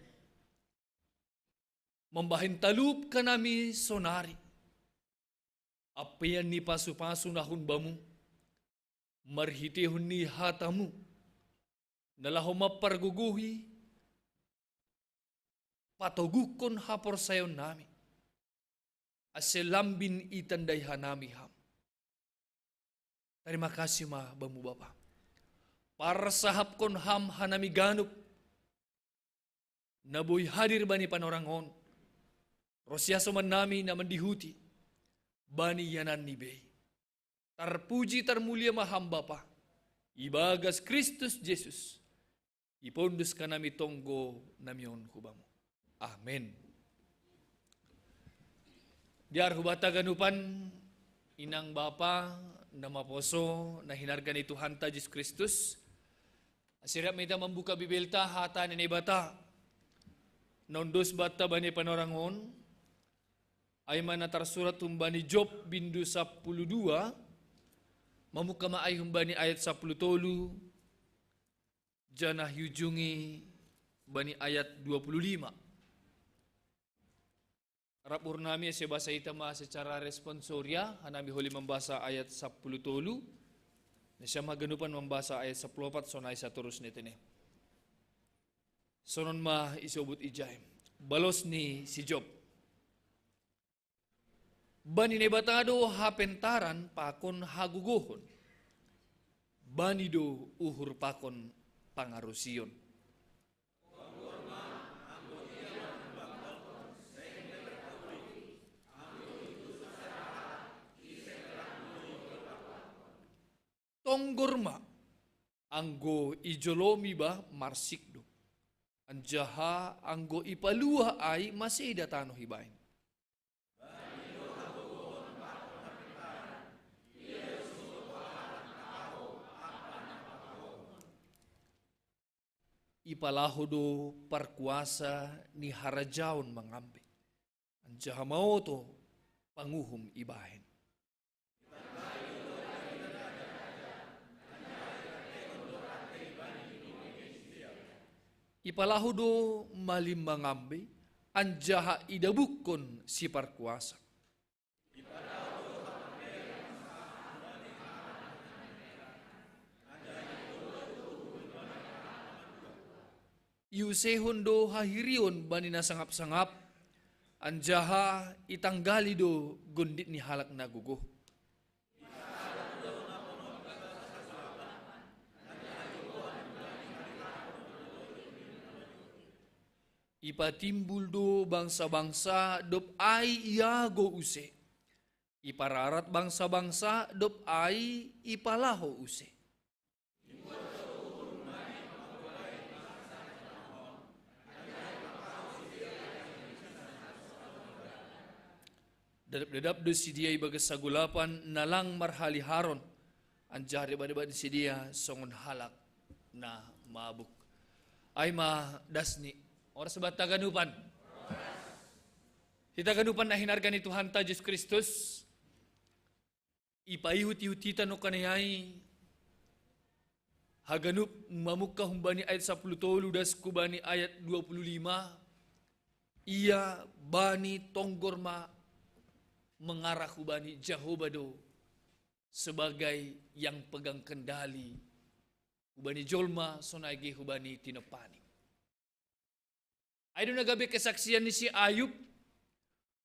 Mambahen talup hanami sonari. Ampaian ni pasu-pasu na hun Bamu, marhiteihon ni hata-Mu, na laho mampargogohi, patoguhkon haporsayaon nami, ase lambin itandai hanami Ham. Tarima kasih ma Bamu Bapa. Parsahapkon Ham hanami ganup, na boi hadir bani panorang on, ro siasoman nami na mandihuti, bani ianan ni bei. Tarpuji tarmulia ma Ham Bapa, ibagas Kristus Jesus, ipondus hanami tonggo nami on hu Bamu. Amen. Diar hubata ganupan, inang bapa, na maposo, na hinarga ni Tuhanta Jesus Kristus, asirap mita mambuka Bibelta, hata ni Naibata, na ondos banta bani panorang on, ai ma na tarsurat humbani Job bindu sapuluh dua, mamungka ma ai humbani ayat sapuluh tolu, janah iujungi bani ayat dua puluh lima. Rap uhur nami ase basa ita ma secara responsoria, hanami holi mambasa ayat sapuluh tolu, na siam haganupan mambasa ayat sapuluh opat, sonai satorus ni tene. Sonon ma isobut ijai. Balos ni si Job. Bani Naibata do hapentaran pakon hagogohon. Bani do uhur pakon pangarusion. Tonggor ma, anggo ijolomi ba marsik do. Anjaha anggo ipaluah ai maseda tano ibaen. Ipalaho do parkuasa ni harajaon mangambe, anjaha maoto panguhum ibaen. Ipalaho do malim mangambe, anjaha idabukkon siparkuasa. Iusehon do hahirion bani na sangap-sangap, anjaha itanggali do gondit ni halak na gogoh. Ipatimbul do bangsa-bangsa dob ai iago use. Ipararat bangsa-bangsa dob ai ipalaho use. Dadap-dadap do sidea ibagas sagolapan na lang marhaliharon, anjaha debat-debat ni sidea songon halak na mabuk. Ai ma das ni, oras banta ganupan. Hita ganupan na hinarga ni Tuhanta Jesus Kristus, ipaihut-ihut hita nongkan ai haganup mamungka humbani ayat sapuluh tolu das hubani ayat dua puluh lima, ia bani tonggor ma mengarah hubani Jahowa do sebagai yang pegang kendali hubani jolma sonai ge hubani tinompani. Ai do na gabe kesaksian ni si Ayub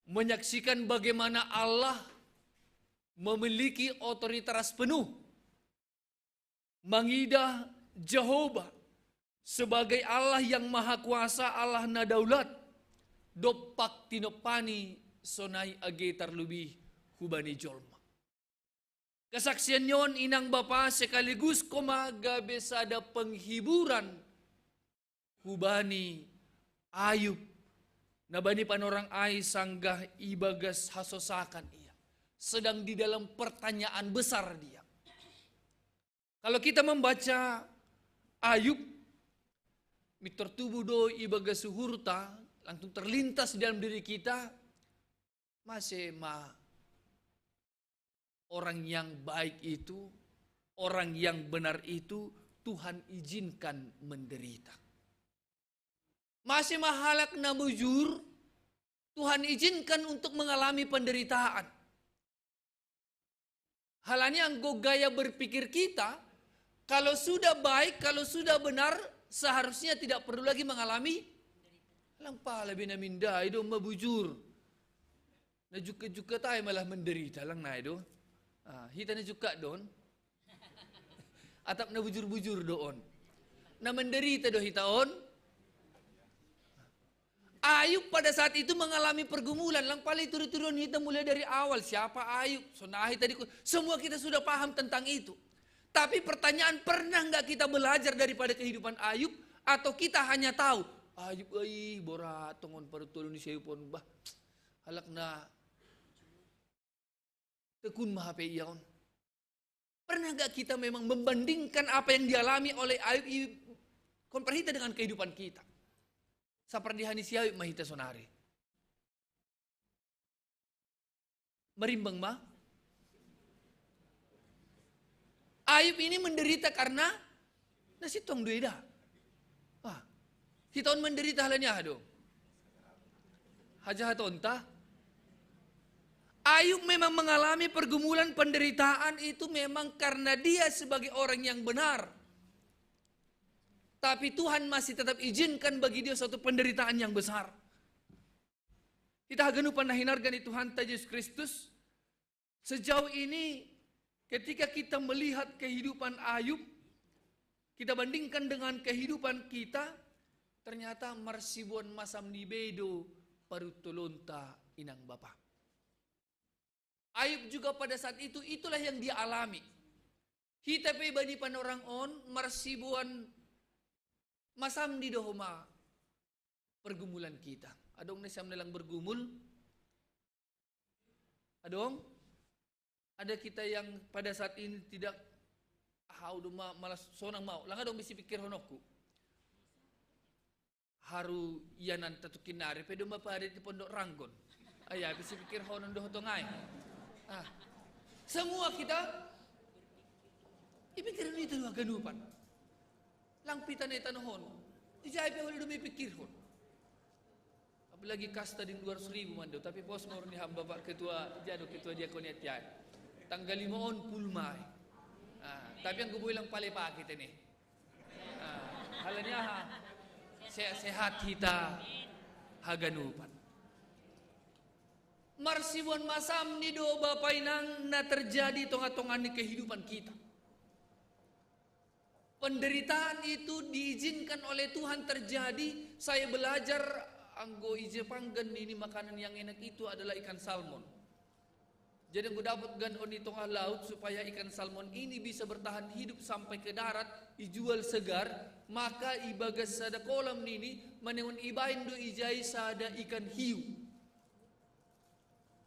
menyaksikan bagaimana Allah memiliki otoritas penuh, mangidah Jahowa sebagai Allah yang maha kuasa, Allah na daulat, dompak tinompani sonai age tarlobih hubani jolma. Kesaksian ni on inang bapa sekaligus koma gabe sada penghiburan hubani Ayub, na bani panorang ai sanggah ibagas hasosakan ia, sedang di dalam pertanyaan besar dia. Kalau kita membaca Ayub, mintor tubu do ibagas uhurta, langsung terlintas di dalam diri kita, mase ma orang yang baik itu, orang yang benar itu Tuhan izinkan menderita. Mase ma halak na bujur Tuhan izinkan untuk mengalami penderitaan. Halani anggo gaya berpikir kita, kalau sudah baik, kalau sudah benar, seharusnya tidak perlu lagi mengalami. Lang pala be na mindai do ma bujur. Na jukka-jukka tai malah menderita lang nai do. Ah, hita na jukka do on. Atap na bujur-bujur do on. Na menderita do hita on. Ayub pada saat itu mengalami pergumulan. Lang pala ituri-turi on hita mulai dari awal. Siapa Ayub? Sonai tadi ku-, semua kita sudah paham tentang itu. Tapi pertanyaan, pernah nggak kita belajar daripada kehidupan Ayub? Atau kita hanya tahu, Ayub, ih, borat tongon parutolon ni si Ayub on, bah, halak na tekun ma hape ia on. Pernah nggak kita memang membandingkan apa yang dialami oleh Ayub i-, kon parhita dengan kehidupan kita? Seperti hani si Ayub ma hita sonari. Marimbang ma? Ayub ini menderita karena na sintong do ida. Ah, hita on menderita halani aha do? Hajahatonta. Ayub memang mengalami pergumulan penderitaan itu memang karena dia sebagai orang yang benar. Tapi Tuhan masih tetap izinkan bagi dia suatu penderitaan yang besar. Hita haganupan na hinarga ni Tuhanta Jesus Kristus, sejauh ini ketika kita melihat kehidupan Ayub, kita bandingkan dengan kehidupan kita, ternyata marsibuan masam ni be do parutolonta inang bapa. Ayub juga pada saat itu, itulah yang dia alami. Kita pe bani panorang on, marsibuan masamni do homa pergumulan kita. Adong na siam na lang bergumul? Adong? Ada kita yang pada saat ini tidak, ah, udah ma-, malas sonang mau. Lang adong be sipikirhononku. Haru ia nan tatukin nari pe do ma pada di Pondok Ranggon. Ai, ai pe sipikirhonon do ho tongai. Ah. Semua kita ipikirhon ita do haganupan. Lang pita na i tanoh on. Ijai pe ho do mipikirhon. Apalagi kasta deng dua ratus ribu mando, tapi pos ma urung ni ham Bapak Ketua, jado Ketua Diakonia tiai. Tanggal lima on pul mai. Ah, tapi anggo boi lang pale pake te ne. Ah, halani aha? Sehat-sehat hita haganupan. Marsibuan masamni do Bapa Inang na terjadi tonga-tonga ni kehidupan kita. Penderitaan itu diizinkan oleh Tuhan terjadi. Saya belajar, anggo i Jepang kan ini makanan yang enak itu adalah ikan salmon. Jadi anggo dapot kan on i tongah laut, supaya ikan salmon ini bisa bertahan hidup sampai ke darat, ijual segar, maka ibagas sada kolam nini, manengon ibaen do ijai sada ikan hiu.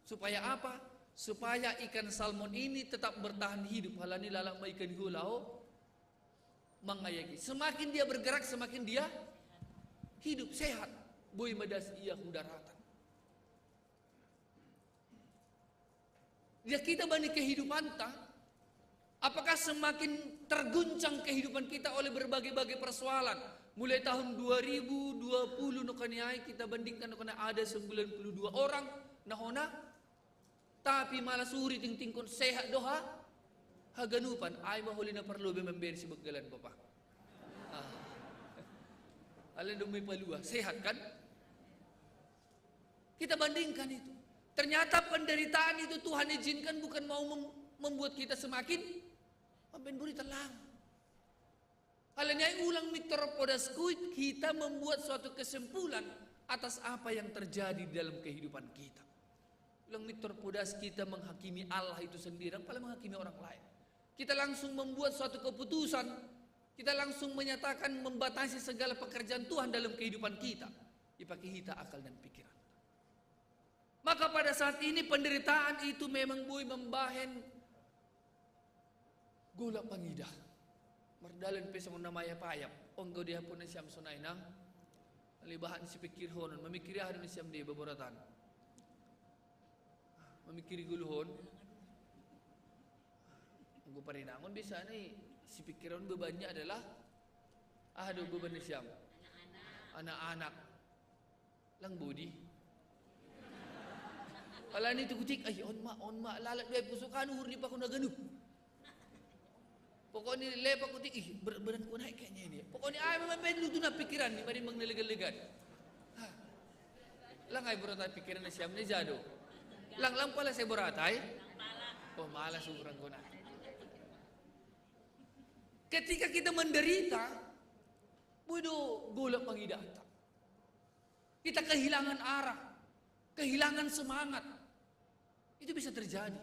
Supaya apa? Supaya ikan salmon ini tetap bertahan hidup. Halani lalap ma ikan hiu laho mangayaki. Semakin dia bergerak, semakin dia hidup, sehat. Boi ma das ia hu daratan. Ya, kita bani kehidupanta, apakah semakin terguncang kehidupan kita oleh berbagai-bagai persoalan? Mulai tahun dua ribu dua puluh no kaniai kita bandingkan no kana ada sembilan puluh dua orang na hona, tapi malah suri tingtingkon sehat do ha haganupan. Ai ma holi na parlobe mamberi si begalan Bapak. Ah. Alai do mai palua, sehat kan? Kita bandingkan itu. Ternyata penderitaan itu Tuhan izinkan bukan mau mem-, membuat kita semakin mambaen berita lang. Halani ai ulang mi terpodas kuit kita membuat suatu kesimpulan atas apa yang terjadi di dalam kehidupan kita. Ulang mi terpodas kita menghakimi Allah itu sendiri, apalagi menghakimi orang lain. Kita langsung membuat suatu keputusan, kita langsung menyatakan membatasi segala pekerjaan Tuhan dalam kehidupan kita. Ipake hita akal dan pikiran. Maka pada saat ini penderitaan itu memang boi mambahen golap pangida. Mardalan pe songon na mayap-ayap. Onggo di hapon na siam sonai nang. Libahan sipikirhonon, mamikiri aha do na siam di baboratan. Mamikiri goluhon. Anggo parinangon biasana i sipikirhon bebannya adalah aha do beban na siam? Anak-anak. Lang bodi. Pala ni tu kutik, ai on ma, on ma, lalap do ai pusukan uhur ni pakon na ganup. Pokokni lepak kutik, ih, berat badan ku naik kayaknya ini. Pokokni ai memang pendu tu na pikiran ni, mari mangna legan-legan. Hah. Lang ai borat ai pikiran na siam ni jado. Lang, lang pala sai borat ai. Oh, malas urang kona. Ketika kita menderita, boi do golap pangidata. Kita kehilangan arah, kehilangan semangat. Itu bisa terjadi.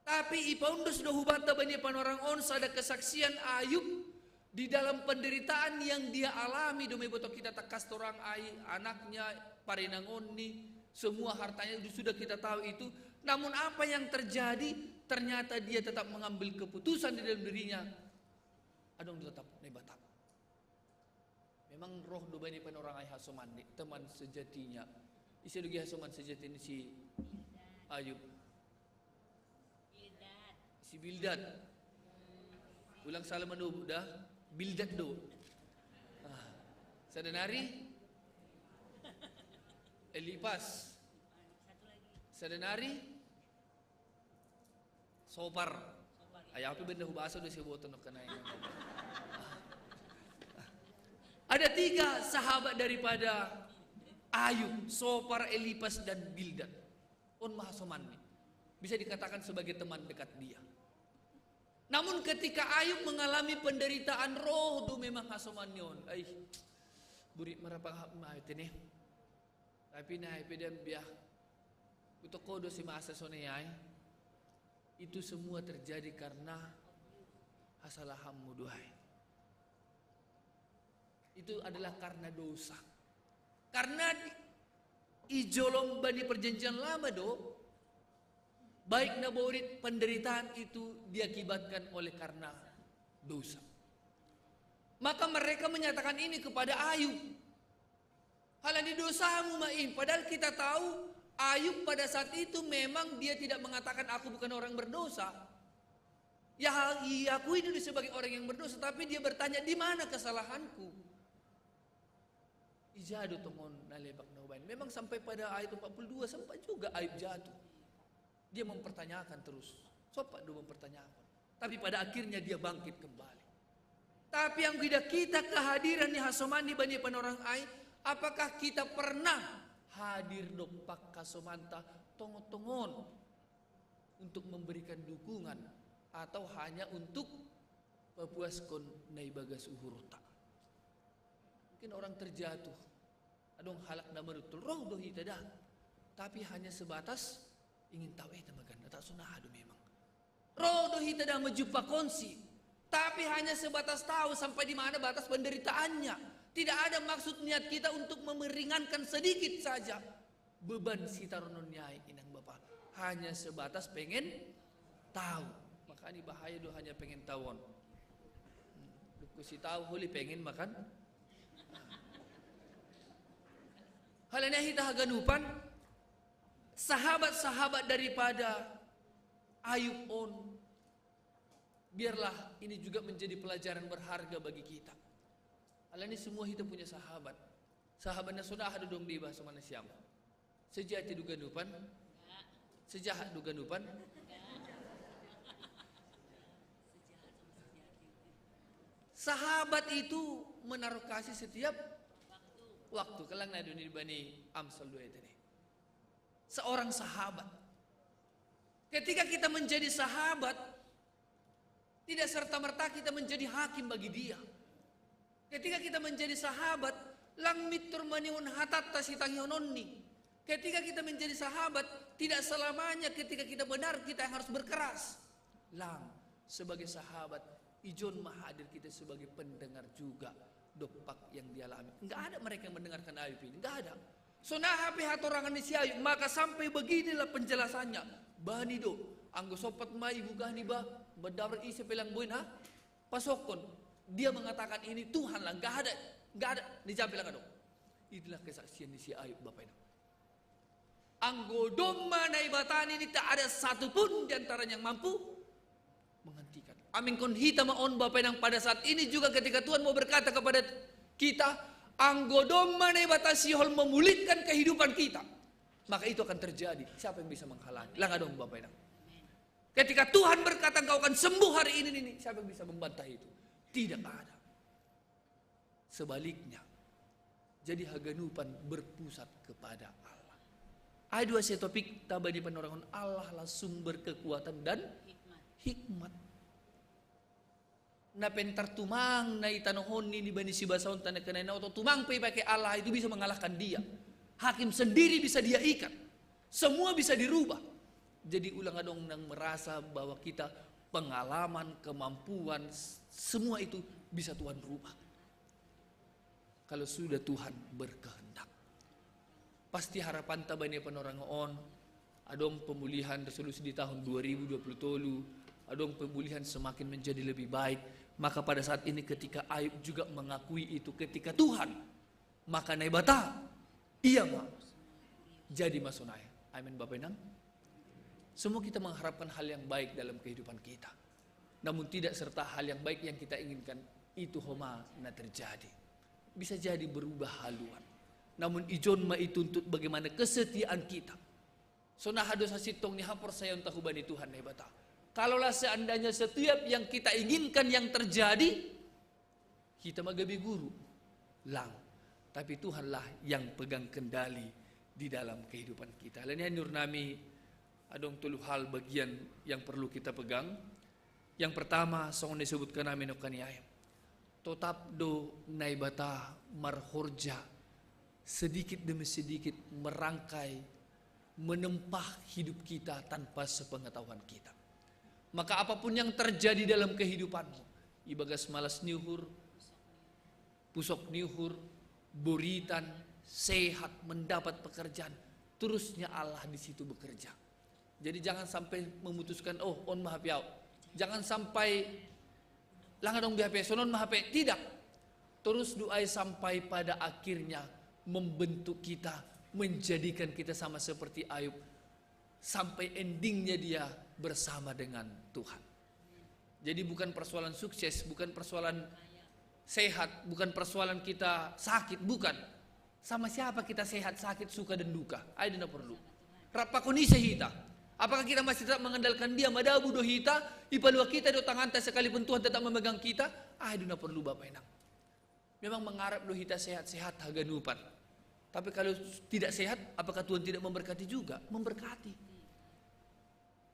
Tapi ipaondos do hubanta bani panorang on sada kesaksian Ayub di dalam penderitaan yang dia alami, do mai boto kita tangkas torang ai, anaknya, parinangonni, semua hartanya itu sudah kita tahu itu. Namun apa yang terjadi? Ternyata dia tetap mengambil keputusan di dalam dirinya. Adong tetap Naibata. Memang roh do bani panorang ai hasomanni, teman sejatinya. Ise do gia hasoman sejati ni si Ayub? Si Bildad. Ulang salah manobut da. Bildad do. Ah. Sada nari Elipas. Sada nari Sopar. Ai au pe benda hubasa do seboto no kenai. Ada tiga sahabat daripada Ayub, Sopar, Elipas, dan Bildad. On ma hasomanni. Bisa dikatakan sebagai teman dekat dia. Namun ketika Ayub mengalami penderitaan, roh do memang hasomanni on. Ai, burit marapang hap ma ai tene. Tapi na ai pe dam biah. Utoko do si masa sonai ai. Itu semua terjadi karena hasalahammu, duhai. Itu adalah karena dosa. Karena di, ijolom bani perjanjian lama do, baik na borit penderitaan itu diakibatkan oleh karena dosa. Maka mereka menyatakan ini kepada Ayub. Halani dosamu main, padahal kita tahu Ayub pada saat itu memang dia tidak mengatakan aku bukan orang berdosa. Ya, ia akui dulu sebagai orang yang berdosa, tapi dia bertanya, "Di mana kesalahanku?" Ijado tongon na lebak na hubaen. Memang sampai pada ayat empat puluh dua sempat juga Ayub jatuh. Dia mempertanyakan terus. Sempat dia mempertanyakan. Tapi pada akhirnya dia bangkit kembali. Tapi yang tidak kita kehadiran ni hasoman ni bani panorang ai, apakah kita pernah hadir dompak hasomanta tongon-tongon untuk memberikan dukungan atau hanya untuk papuaskon na ibagas uhurta? Mungkin orang terjatuh. Adong halak na manutul, roh do hita da. Tapi hanya sebatas ingin tahu, eh, tamagan, tak sunnah ado memang. Roh do hita da menjumpa konsi. Tapi hanya sebatas tahu sampai di mana batas penderitaannya. Tidak ada maksud niat kita untuk meringankan sedikit saja beban si tarunon nyai inang bapa. Hanya sebatas pengen tahu. Makanya bahaya do hanya pengen tahuon. Hmm, duku si tahu huli pengen makan. Halani hita haganupan, sahabat-sahabat daripada Ayub on, biarlah ini juga menjadi pelajaran berharga bagi kita. Halani semua kita punya sahabat. Sahabat na sudah ada dong di bahasa mana siapa? Sejati do ganupan? Sejahat do ganupan? Sahabat itu menaruh kasih setiap waktu. Kalang na doni bani Amsal dua itu nih. Seorang sahabat. Ketika kita menjadi sahabat, tidak serta-merta kita menjadi hakim bagi dia. Ketika kita menjadi sahabat, lang mittur manihon hatatta sitangihononni. Ketika kita menjadi sahabat, tidak selamanya ketika kita benar kita yang harus berkeras. Lang, sebagai sahabat, ijon ma hadir kita sebagai pendengar juga dompak yang dialami. Enggak ada mereka yang mendengarkan Ayub ini, enggak ada. So na hape hatorangan ni si Ayub, maka sampai beginilah penjelasannya. Bani do, anggo sompat ma ibugah ni ba, bedar ise pelang boin ha, pasokkon. Dia mengatakan ini Tuhan lah, enggak ada, enggak ada, ni jampe lang adong. Itulah kesaksian ni si Ayub, Bapak Ibu. Anggo domma Naibata ini tak ada satu pun di antaranya yang mampu menghentikan. Amingkon hita ma on Bapak Ibu, pada saat ini juga ketika Tuhan mau berkata kepada kita, anggo domma Naibata sihol memulihkan kehidupan kita, maka itu akan terjadi. Siapa yang bisa menghalangi? Lang adong Bapak Ibu. Ketika Tuhan berkata, "Engkau akan sembuh hari ini," ini, siapa yang bisa membantah itu? Tidak ada. Sebaliknya, jadi haganupan berpusat kepada Allah. Ai dua se topik ta bani panorangon, Allah lah sumber kekuatan dan hikmat. Na pentar tumang na itanohon ni bani si basaon tanah kenai na oto tumang pe pakai Allah itu bisa mengalahkan dia. Hakim sendiri bisa dia ikat. Semua bisa dirubah. Jadi ulang adong nang merasa bahwa kita pengalaman, kemampuan, s-, semua itu bisa Tuhan rubah. Kalau sudah Tuhan berkehendak, pasti harapan ta bani panorangon, adong pemulihan resolusi di tahun dua ribu dua puluh tolu, adong pemulihan semakin menjadi lebih baik. Maka pada saat ini ketika Ayub juga mengakui itu, ketika Tuhan, maka Naibata, ia ma jadi masonai. Amin Bapak Inang. Semua kita mengharapkan hal yang baik dalam kehidupan kita. Namun tidak serta hal yang baik yang kita inginkan itu homa na terjadi. Bisa jadi berubah haluan. Namun ijon ma ituntut bagaimana kesetiaan kita. So na hadosa sintong ni haporsayaon ta hubani Tuhan Naibata. Kalaulah seandainya setiap yang kita inginkan yang terjadi, kita ma gabe guru, lang. Tapi Tuhanlah yang pegang kendali di dalam kehidupan kita. Lainnya nur nami adong tolu hal bagian yang perlu kita pegang. Yang pertama, songon disebutkan nami nokaniai. Totap do Naibata marhorja sedikit demi sedikit merangkai, menempah hidup kita tanpa sepengetahuan kita. Maka apapun yang terjadi dalam kehidupanmu, ibagas malas ni uhur, pusok ni uhur, buritan, sehat, mendapat pekerjaan, terusnya Allah di situ bekerja. Jadi jangan sampai memutuskan, "Oh, on ma hape au." Jangan sampai, "Lang adong be hape, sonon ma hape." Tidak. Terus doai sampai pada akhirnya membentuk kita, menjadikan kita sama seperti Ayub. Sampai endingnya dia bersama dengan Tuhan. Jadi bukan persoalan sukses, bukan persoalan sehat, bukan persoalan kita sakit, bukan. Sama siapa kita sehat, sakit, suka dan duka? Ai dina perlu. Rap pakon ise hita? Apakah kita masih tetap mengandalkan dia? Madabu do hita, ipalua kita do tanganta sekalipun Tuhan tetap memegang kita? Ai dina perlu, Bapak Inang. Memang mengharap do hita sehat-sehat haganupan. Tapi kalau tidak sehat, apakah Tuhan tidak memberkati juga? Memberkati.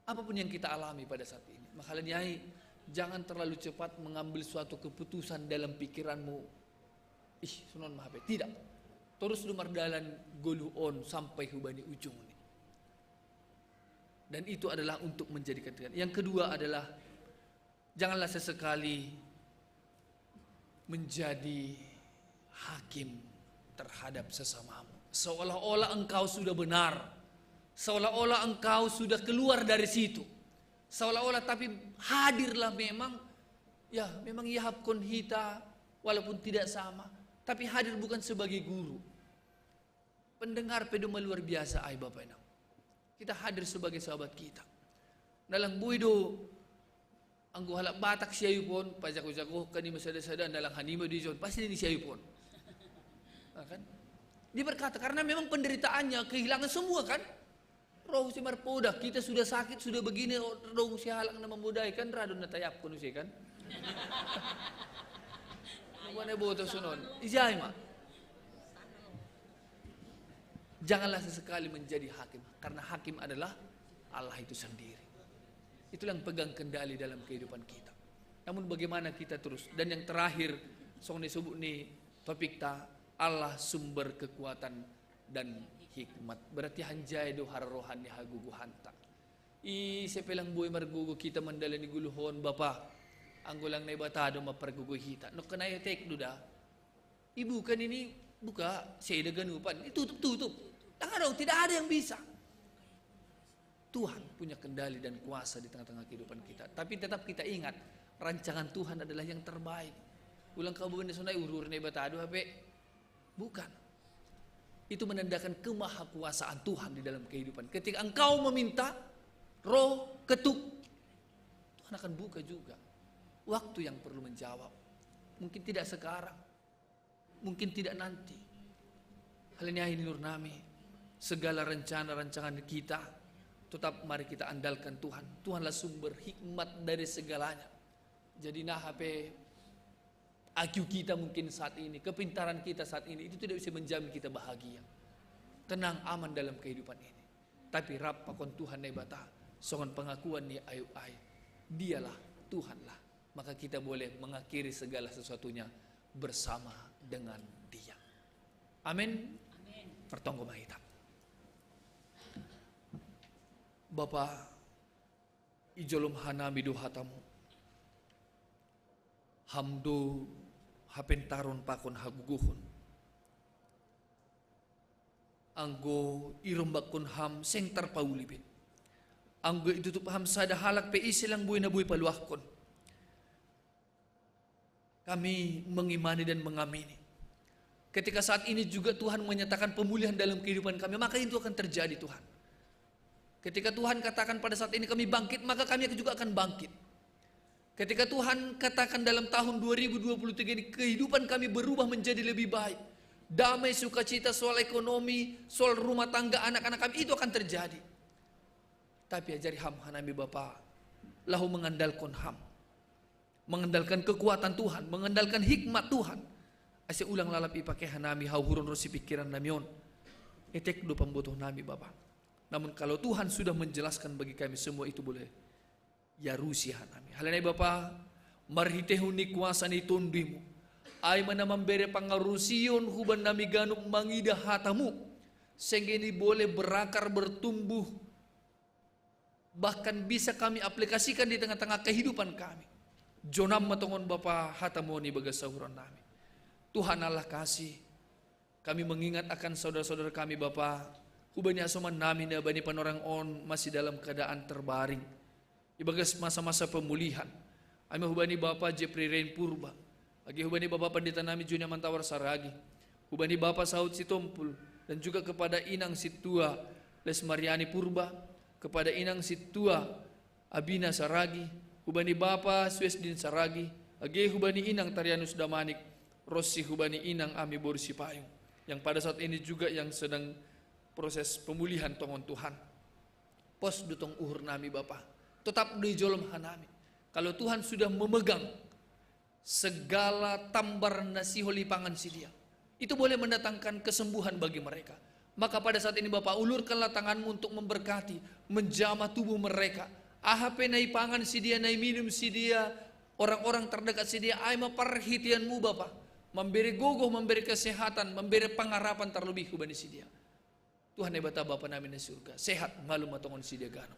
Apapun yang kita alami pada saat ini. Makanya, jangan terlalu cepat mengambil suatu keputusan dalam pikiranmu. "Ih, sonon ma hape." Tidak. Terus do mardalan goluh on sampai hubani ujung ini. Dan itu adalah untuk menjadikan Tuhan. Yang kedua adalah, janganlah sesekali menjadi hakim terhadap sesamamu. Seolah-olah engkau sudah benar. Seolah-olah engkau sudah keluar dari situ. Seolah-olah, tapi hadirlah memang, ya, memang ihapkon hita walaupun tidak sama, tapi hadir bukan sebagai guru. Pendengar pe do ma luar biasa, ai Bapak Inang. Kita hadir sebagai sahabat kita. Na lang boi do, anggo halak Batak siayupon, pajago-jagohon i ma sada-sada, na lang hanima do i jon, pasti ninna siayupon. Nah, kan? Dia berkata, karena memang penderitaannya, kehilangan semua, kan? Ro muse marpoda, kita sudah sakit, sudah begini, ro muse halak na mamodai, kan? Ra do na tayapkon muse, kan? Mana boto sonon. Ijai ma. Janganlah sesekali menjadi hakim, karena hakim adalah Allah itu sendiri. Itulah yang pegang kendali dalam kehidupan kita. Namun bagaimana kita terus? Dan yang terakhir, songon na disebut ni topikta, Allah sumber kekuatan dan hikmat. Berarti hanjai do harorohan ni hagogohanta. Ise pe lang boi margogo hita mandalani goluh on, Bapa. Anggo lang Naibata do mampargogoi hita. Nongkan ai etek do da. Ibuka nini, buka, seida ganupan. Itutup, tutup. Lang adong, tidak ada yang bisa. Tuhan punya kendali dan kuasa di tengah-tengah kehidupan kita. Tapi tetap kita ingat, rancangan Tuhan adalah yang terbaik. Ulang kau bener sonai urur Naibata do hape. Bukan. Itu menandakan kemahakuasaan Tuhan di dalam kehidupan. Ketika engkau meminta, ro, ketuk, Tuhan akan buka juga. Waktu yang perlu menjawab. Mungkin tidak sekarang. Mungkin tidak nanti. Hal ini, ai ni uhur nami, segala rencana-rancangan kita, tetap mari kita andalkan Tuhan. Tuhanlah sumber hikmat dari segalanya. Jadi, na hape I Q kita mungkin saat ini, kepintaran kita saat ini, itu tidak bisa menjamin kita bahagia, tenang, aman dalam kehidupan ini. Tapi rap pakon Tuhan Naibata, songon pengakuan ni Ayub ai, Dialah, Tuhanlah. Maka kita boleh mengakhiri segala sesuatunya bersama dengan Dia. Amin. Amin. Martonggo ma hita. Bapa, ijolom hanami do hatamu. Ham do hapentaron pakon hagogohon. Anggo irombakkon Ham seng tarpauli be. Anggo itutup Ham sada halak pe, ise lang boi na boi paluahkon. Kami mengimani dan mengamini. Ketika saat ini juga Tuhan menyatakan pemulihan dalam kehidupan kami, maka itu akan terjadi, Tuhan. Ketika Tuhan katakan pada saat ini kami bangkit, maka kami juga akan bangkit. Ketika Tuhan katakan dalam tahun dua ribu dua puluh tiga ini kehidupan kami berubah menjadi lebih baik, damai, sukacita, soal ekonomi, soal rumah tangga anak-anak kami, itu akan terjadi. Tapi ajari Ham hanami Bapa, laho mengandalkon Ham, mengandalkan kekuatan Tuhan, mengandalkan hikmat Tuhan, ase ulang lalap ipake hanami hauhuron ro sipingkiran nami on. Etek do pambotoh nami, Bapa. Namun kalau Tuhan sudah menjelaskan bagi kami semua itu, boleh iarusi hanami. Halani ai Bapa, marhitehon ni kuasa ni Tondimu, ai ma na mambere pangarusion hubannami ganup mangida hatamu, sehingga ini boleh berakar, bertumbuh, bahkan bisa kami aplikasikan di tengah-tengah kehidupan kami. Jonam matongon Bapa hataMu on ibagas sahuran nami. Tuhan Allah kasih, kami mengingat akan saudara-saudara kami Bapa, hubani asoman nami na bani panorang on masih dalam keadaan terbaring ibagas masa-masa pemulihan. Ai ma hubani Bapa Jepri Rein Purba, age hubani Bapa Pandita nami Joni Amantawar Saragi, hubani Bapa Saud Sitompul, dan juga kepada Inang Situa Les Mariani Purba, kepada Inang Situa Abina Saragi, hubani Bapa Suesdin Saragi, age hubani Inang Tarianus Damanik, ronsi hubani Inang Ami Boru Sipayung, yang pada saat ini juga yang sedang proses pemulihan tongon Tuhan. Pos do tong uhur nami Bapa, totap do i jolom hanami. Kalau Tuhan sudah memegang segala tambar na sihol ipangan sidia, itu boleh mendatangkan kesembuhan bagi mereka. Maka pada saat ini Bapa, ulurkanlah tangan-Mu untuk memberkati, menjamah tubuh mereka. Aha pe na ipangan sidia, na iminum sidia, orang-orang terdekat sidia, ai ma parhitean-Mu Bapa, memberi gogoh, memberi kesehatan, memberi pengharapan terlebih hubani sidia. Tuhan Naibata Bapa nami na surga, sehat malum ma tongon sidia ganup.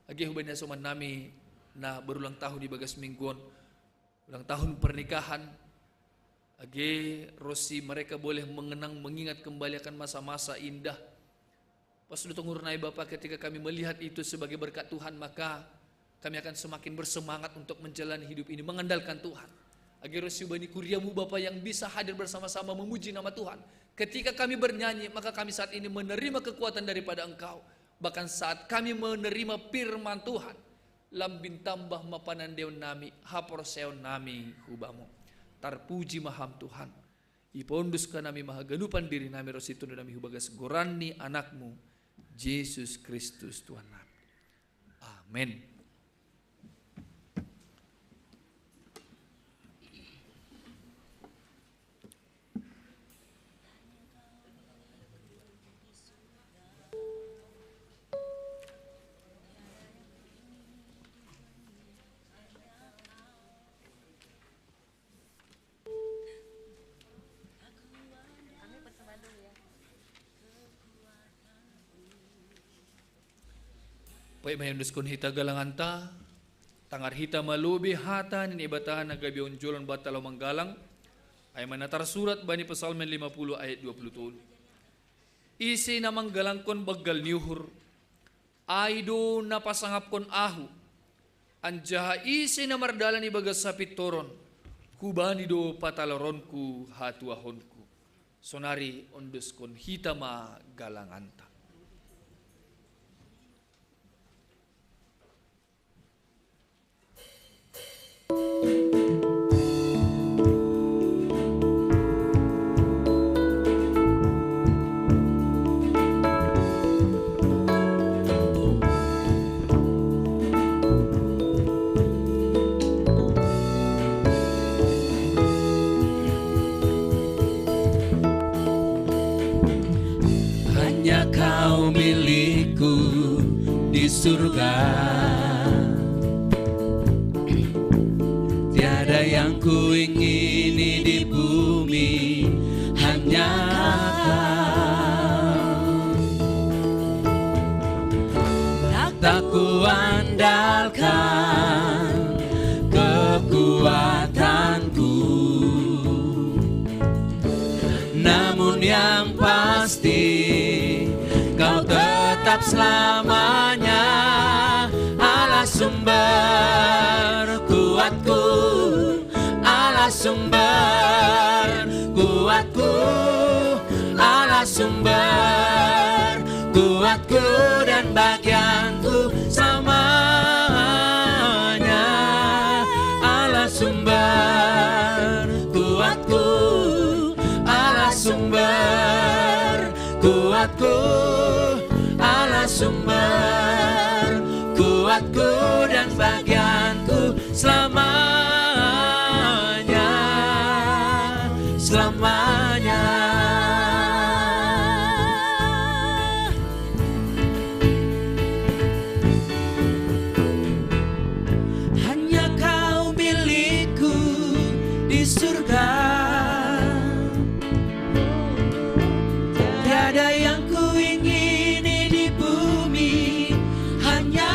Age hubani asoman nami na berulang tahun ibagas minggu on, ulang tahun pernikahan, age ronsi mereka boleh mengenang, mengingat kembali akan masa-masa indah. Pos do tong uhur nami Bapa, ketika kami melihat itu sebagai berkat Tuhan, maka kami akan semakin bersemangat untuk menjalani hidup ini, mengandalkan Tuhan. Age ronsi hubani kuria-Mu Bapa yang bisa hadir bersama-sama memuji nama Tuhan. Ketika kami bernyanyi, maka kami saat ini menerima kekuatan daripada Engkau. Bahkan saat kami menerima firman Tuhan, lambin tambah ma panandeon nami, haporseaon nami hu Bamu. Tarpuji ma Ham Tuhan. Ipaondus hanami ma haganupan diri nami ronsi tondinami hu bagas goran ni Anak-Mu, Jesus Kristus Tuhan nami. Amen. Baik, ma iondoskon hita galanganta, tangar hita ma lobei hata ni Naibata na gabe onjolan banta laho manggalang, ai ma na tarsurat bani Psalmen lima puluh ayat dua puluh tolu. Ise na manggalangkon banggal ni uhur, ai do na pasangapkon ahu, anjaha ise na mardalan ibagas hapintoron, hubani do pataloronku hatuahonku. Sonari ondoskon hita ma galanganta. Hanya Kau milikku di surga. Tiada yang kuingini di bumi, hanya Kau. Tak kuandalkan kekuatanku, namun yang pasti Kau tetap selamanya Allah sumber kuatku, Allah sumber kuatku, Allah sumber kuatku dan bagianku selamanya. Allah sumber kuatku, Allah sumber kuatku, Allah sumber kuatku dan bagianku selamanya, selamanya. Hanya Kau milikku di surga. Tiada yang kuingini di bumi, hanya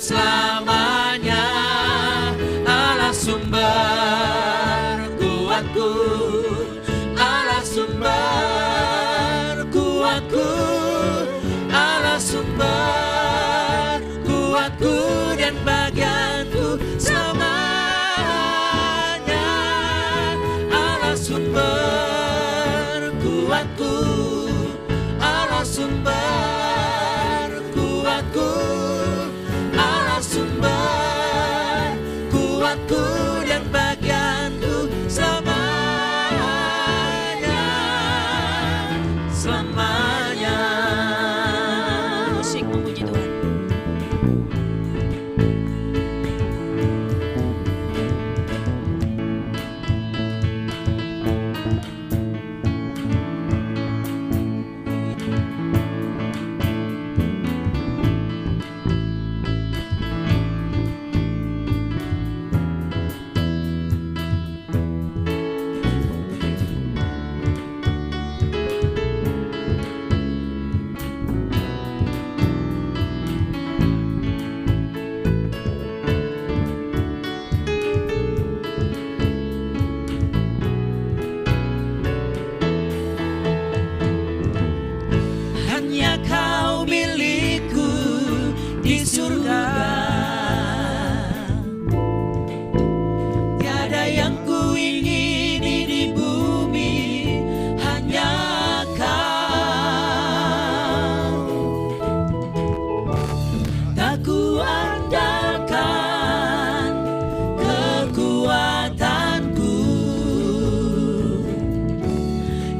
Selamanya Allah sumber kuatku, Allah sumber kuatku, Allah sumber kuatku dan bagianku selamanya. Allah sumber kuatku, Allah sumber kuatku, Allah sumber kuatku dan bagianku selamanya, selamanya. Musik memuji Tuhan. Hanya kau milikku di surga. Tiada yang kuingini di bumi, hanya kau. Tak kuandalkan kekuatanku,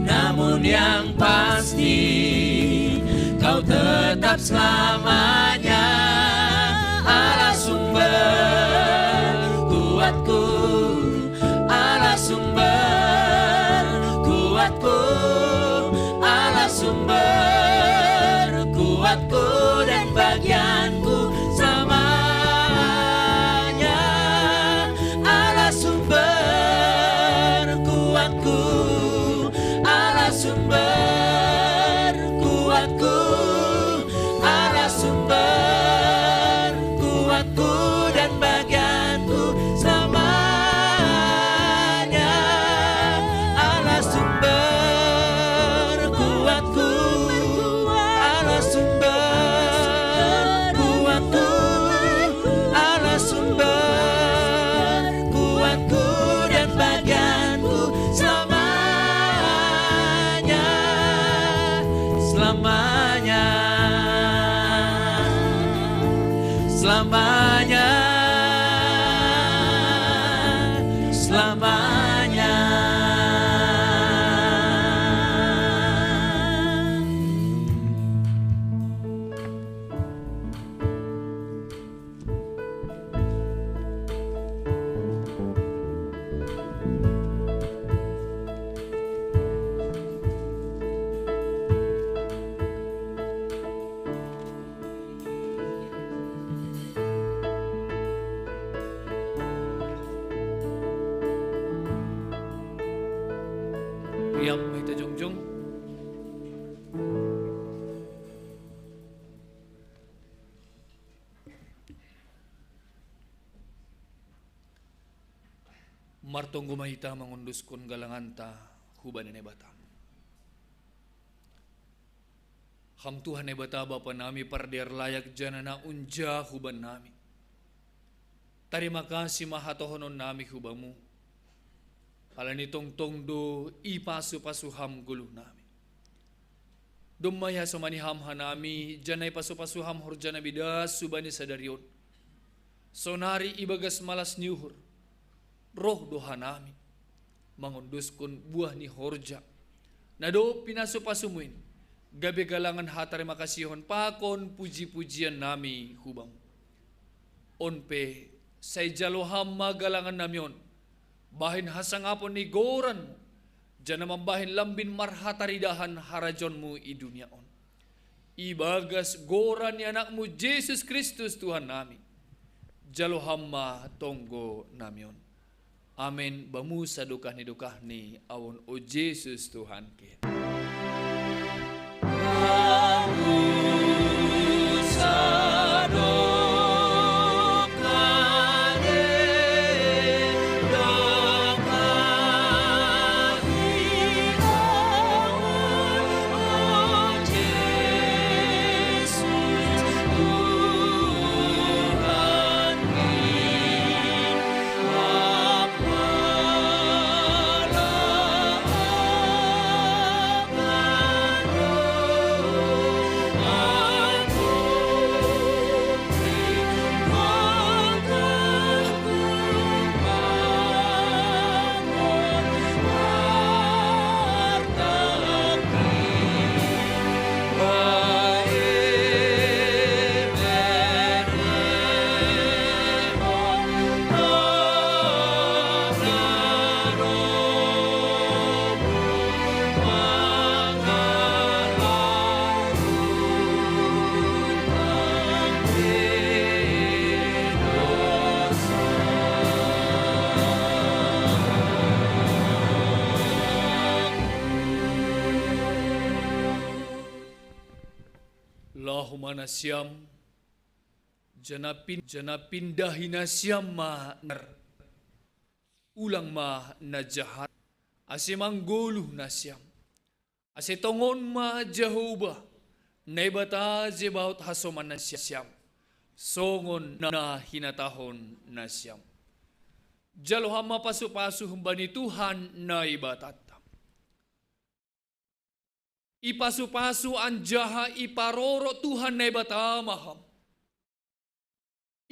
namun yang pasti kau tetap selamanya Allah sumber kuatku, Allah sumber kuatku, Allah sumber kuatku dan bagianku selamanya. Allah sumber kuatku, Allah sumber kuatku, Allah sumber kuatku dan bagianku selamanya. Allah sumber kuatku, Allah sumber kuatku, Allah sumber kuatku dan bagianku selamanya, selamanya, selamanya, selamanya. Riap mai ta jongjong. Martonggo ma hita mangonduskon galanganta hubani Naibata. Ham Tuhan Naibata Bapa nami pardear layak janah na unja huban nami. Tarima kasih ma hatohonon nami hu Bamu. Halani tongtong do ipasu-pasu Ham goluh nami. Domma ihasomani Ham hanami, janah ipasu-pasu Ham horja nami das hubani sadari on. Sonari ibagas malas ni uhur, roh do hanami mangonduskon buah ni horja na dob pinasu-pasumu in, gabe galangan hatarimakasihon pakon puji-pujian nami hu Bamu. On pe, sai jalo Ham ma galangan nami on, bahen hasangapon ni goranMu, janah mambahen lambin marhataridahan harajaonMu i dunia on. Ibagas goran ni AnakMu Jesus Kristus Tuhan nami, jalo Ham ma tonggo nami on. Amen. Bamu sadokah ni dokahni, ahu on, o Jesus Tuhanki. Bamu sadokah Laho ma nasiam, jana pin-, jana pindahi nasiam ma nar-, ulang ma na jahat, ase manggoluh nasiam. Ase tongon ma Jahowa, Naibata Zebaot hasoman nasiam, songon na hinatahon nasiam. Jalo ham ma pasu-pasu bani Tuhan Naibatanta. Ipasu-pasu anjaha iparoro Tuhan Naibata ma ham.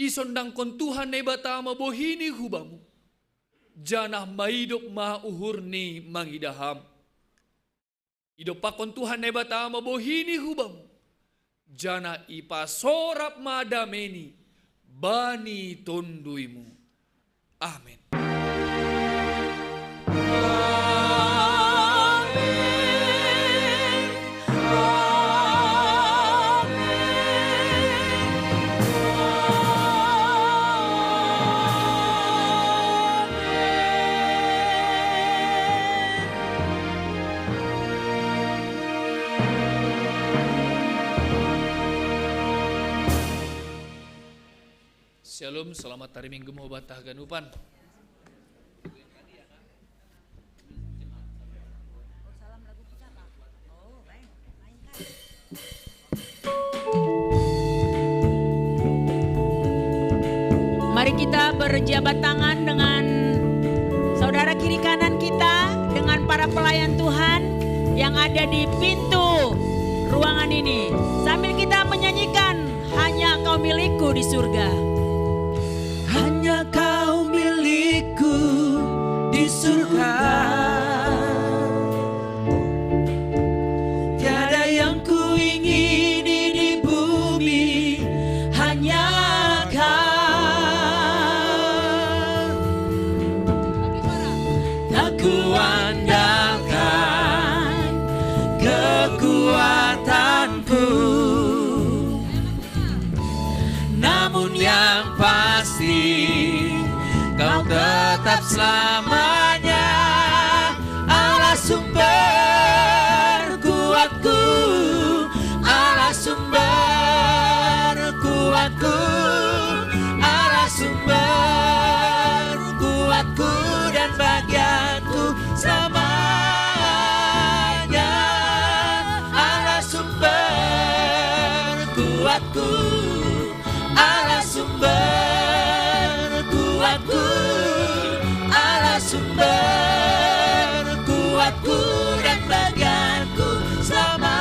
Isondangkon Tuhan Naibata ma bohini hu bamu, janah maidop ma uhurni mangidah ham. Idompakkon Tuhan Naibata ma bohini hu bamu, janah ipasorap ma dameni bani tonduymu. Amen. Shalom, selamat hari Minggu ma hubanta haganupan. Mari kita berjabat tangan dengan saudara kiri kanan kita, dengan para pelayan Tuhan yang ada di pintu ruangan ini. Sambil kita menyanyikan Hanya Kau Milikku di Surga. Hanya Kau milikku di surga. Tiada yang kuingini di bumi, hanya Kau. Tak kuandalkan kekuatanku, namun yang pasti Kau tetap selamanya Allah sumber kuatku, Allah sumber kuatku, Allah sumber kuatku dan bagianku selamanya. Allah sumber kuatku, Allah sumber kuatku, Allah sumber kuatku dan bagianku selamanya,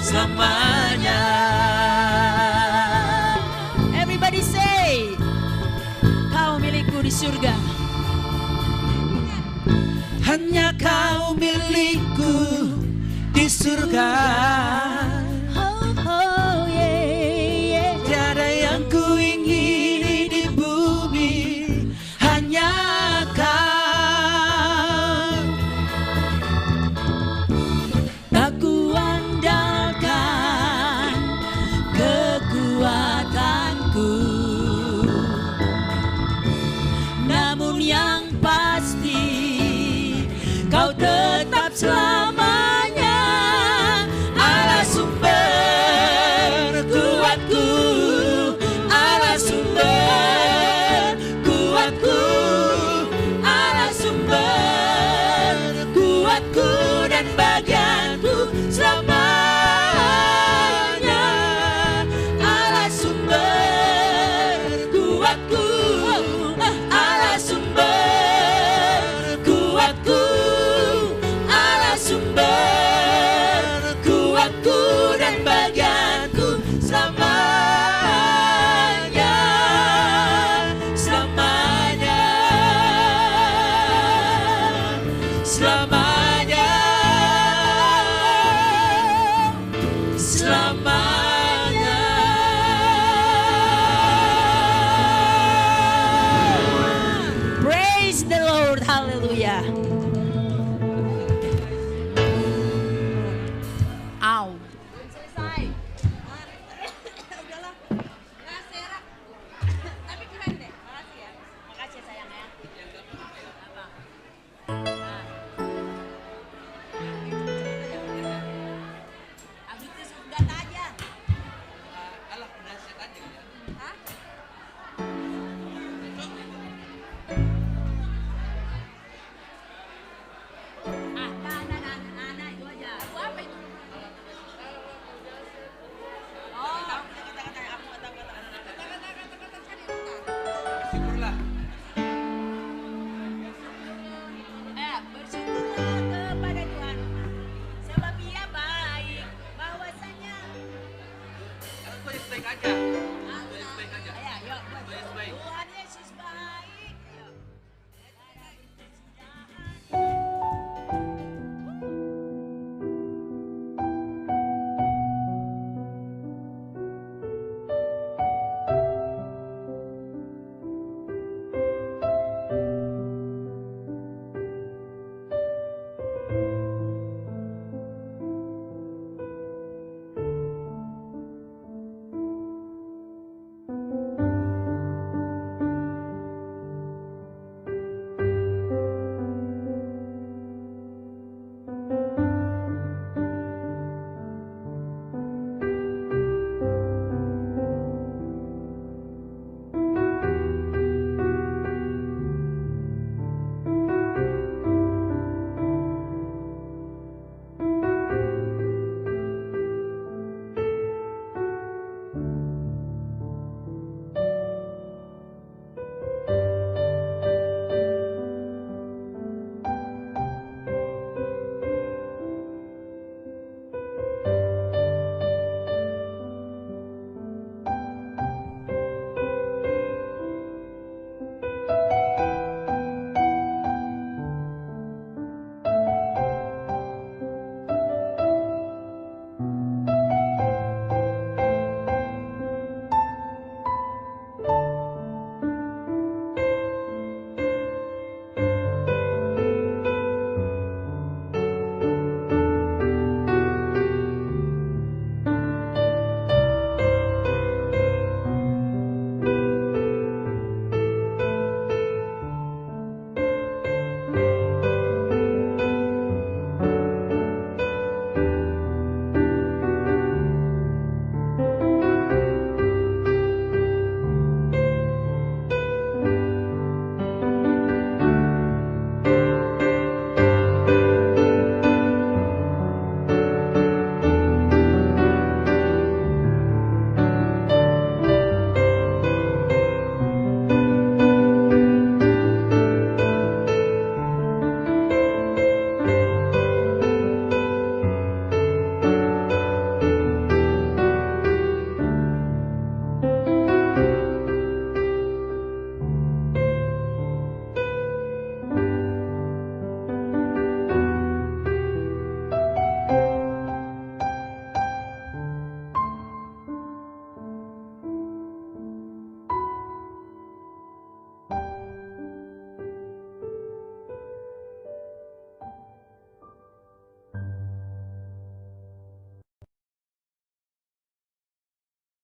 selamanya. Everybody say, Kau milikku di surga. Hanya Kau milikku di surga. Oh, oh, yeah, yeah. Tiada yang kuingini di bumi, hanya Kau. Tak kuandalkan kekuatanku, namun yang pasti Kau tetap selamanya Allah sumber kuatku, Allah sumber kuatku, Allah sumber kuatku dan bagi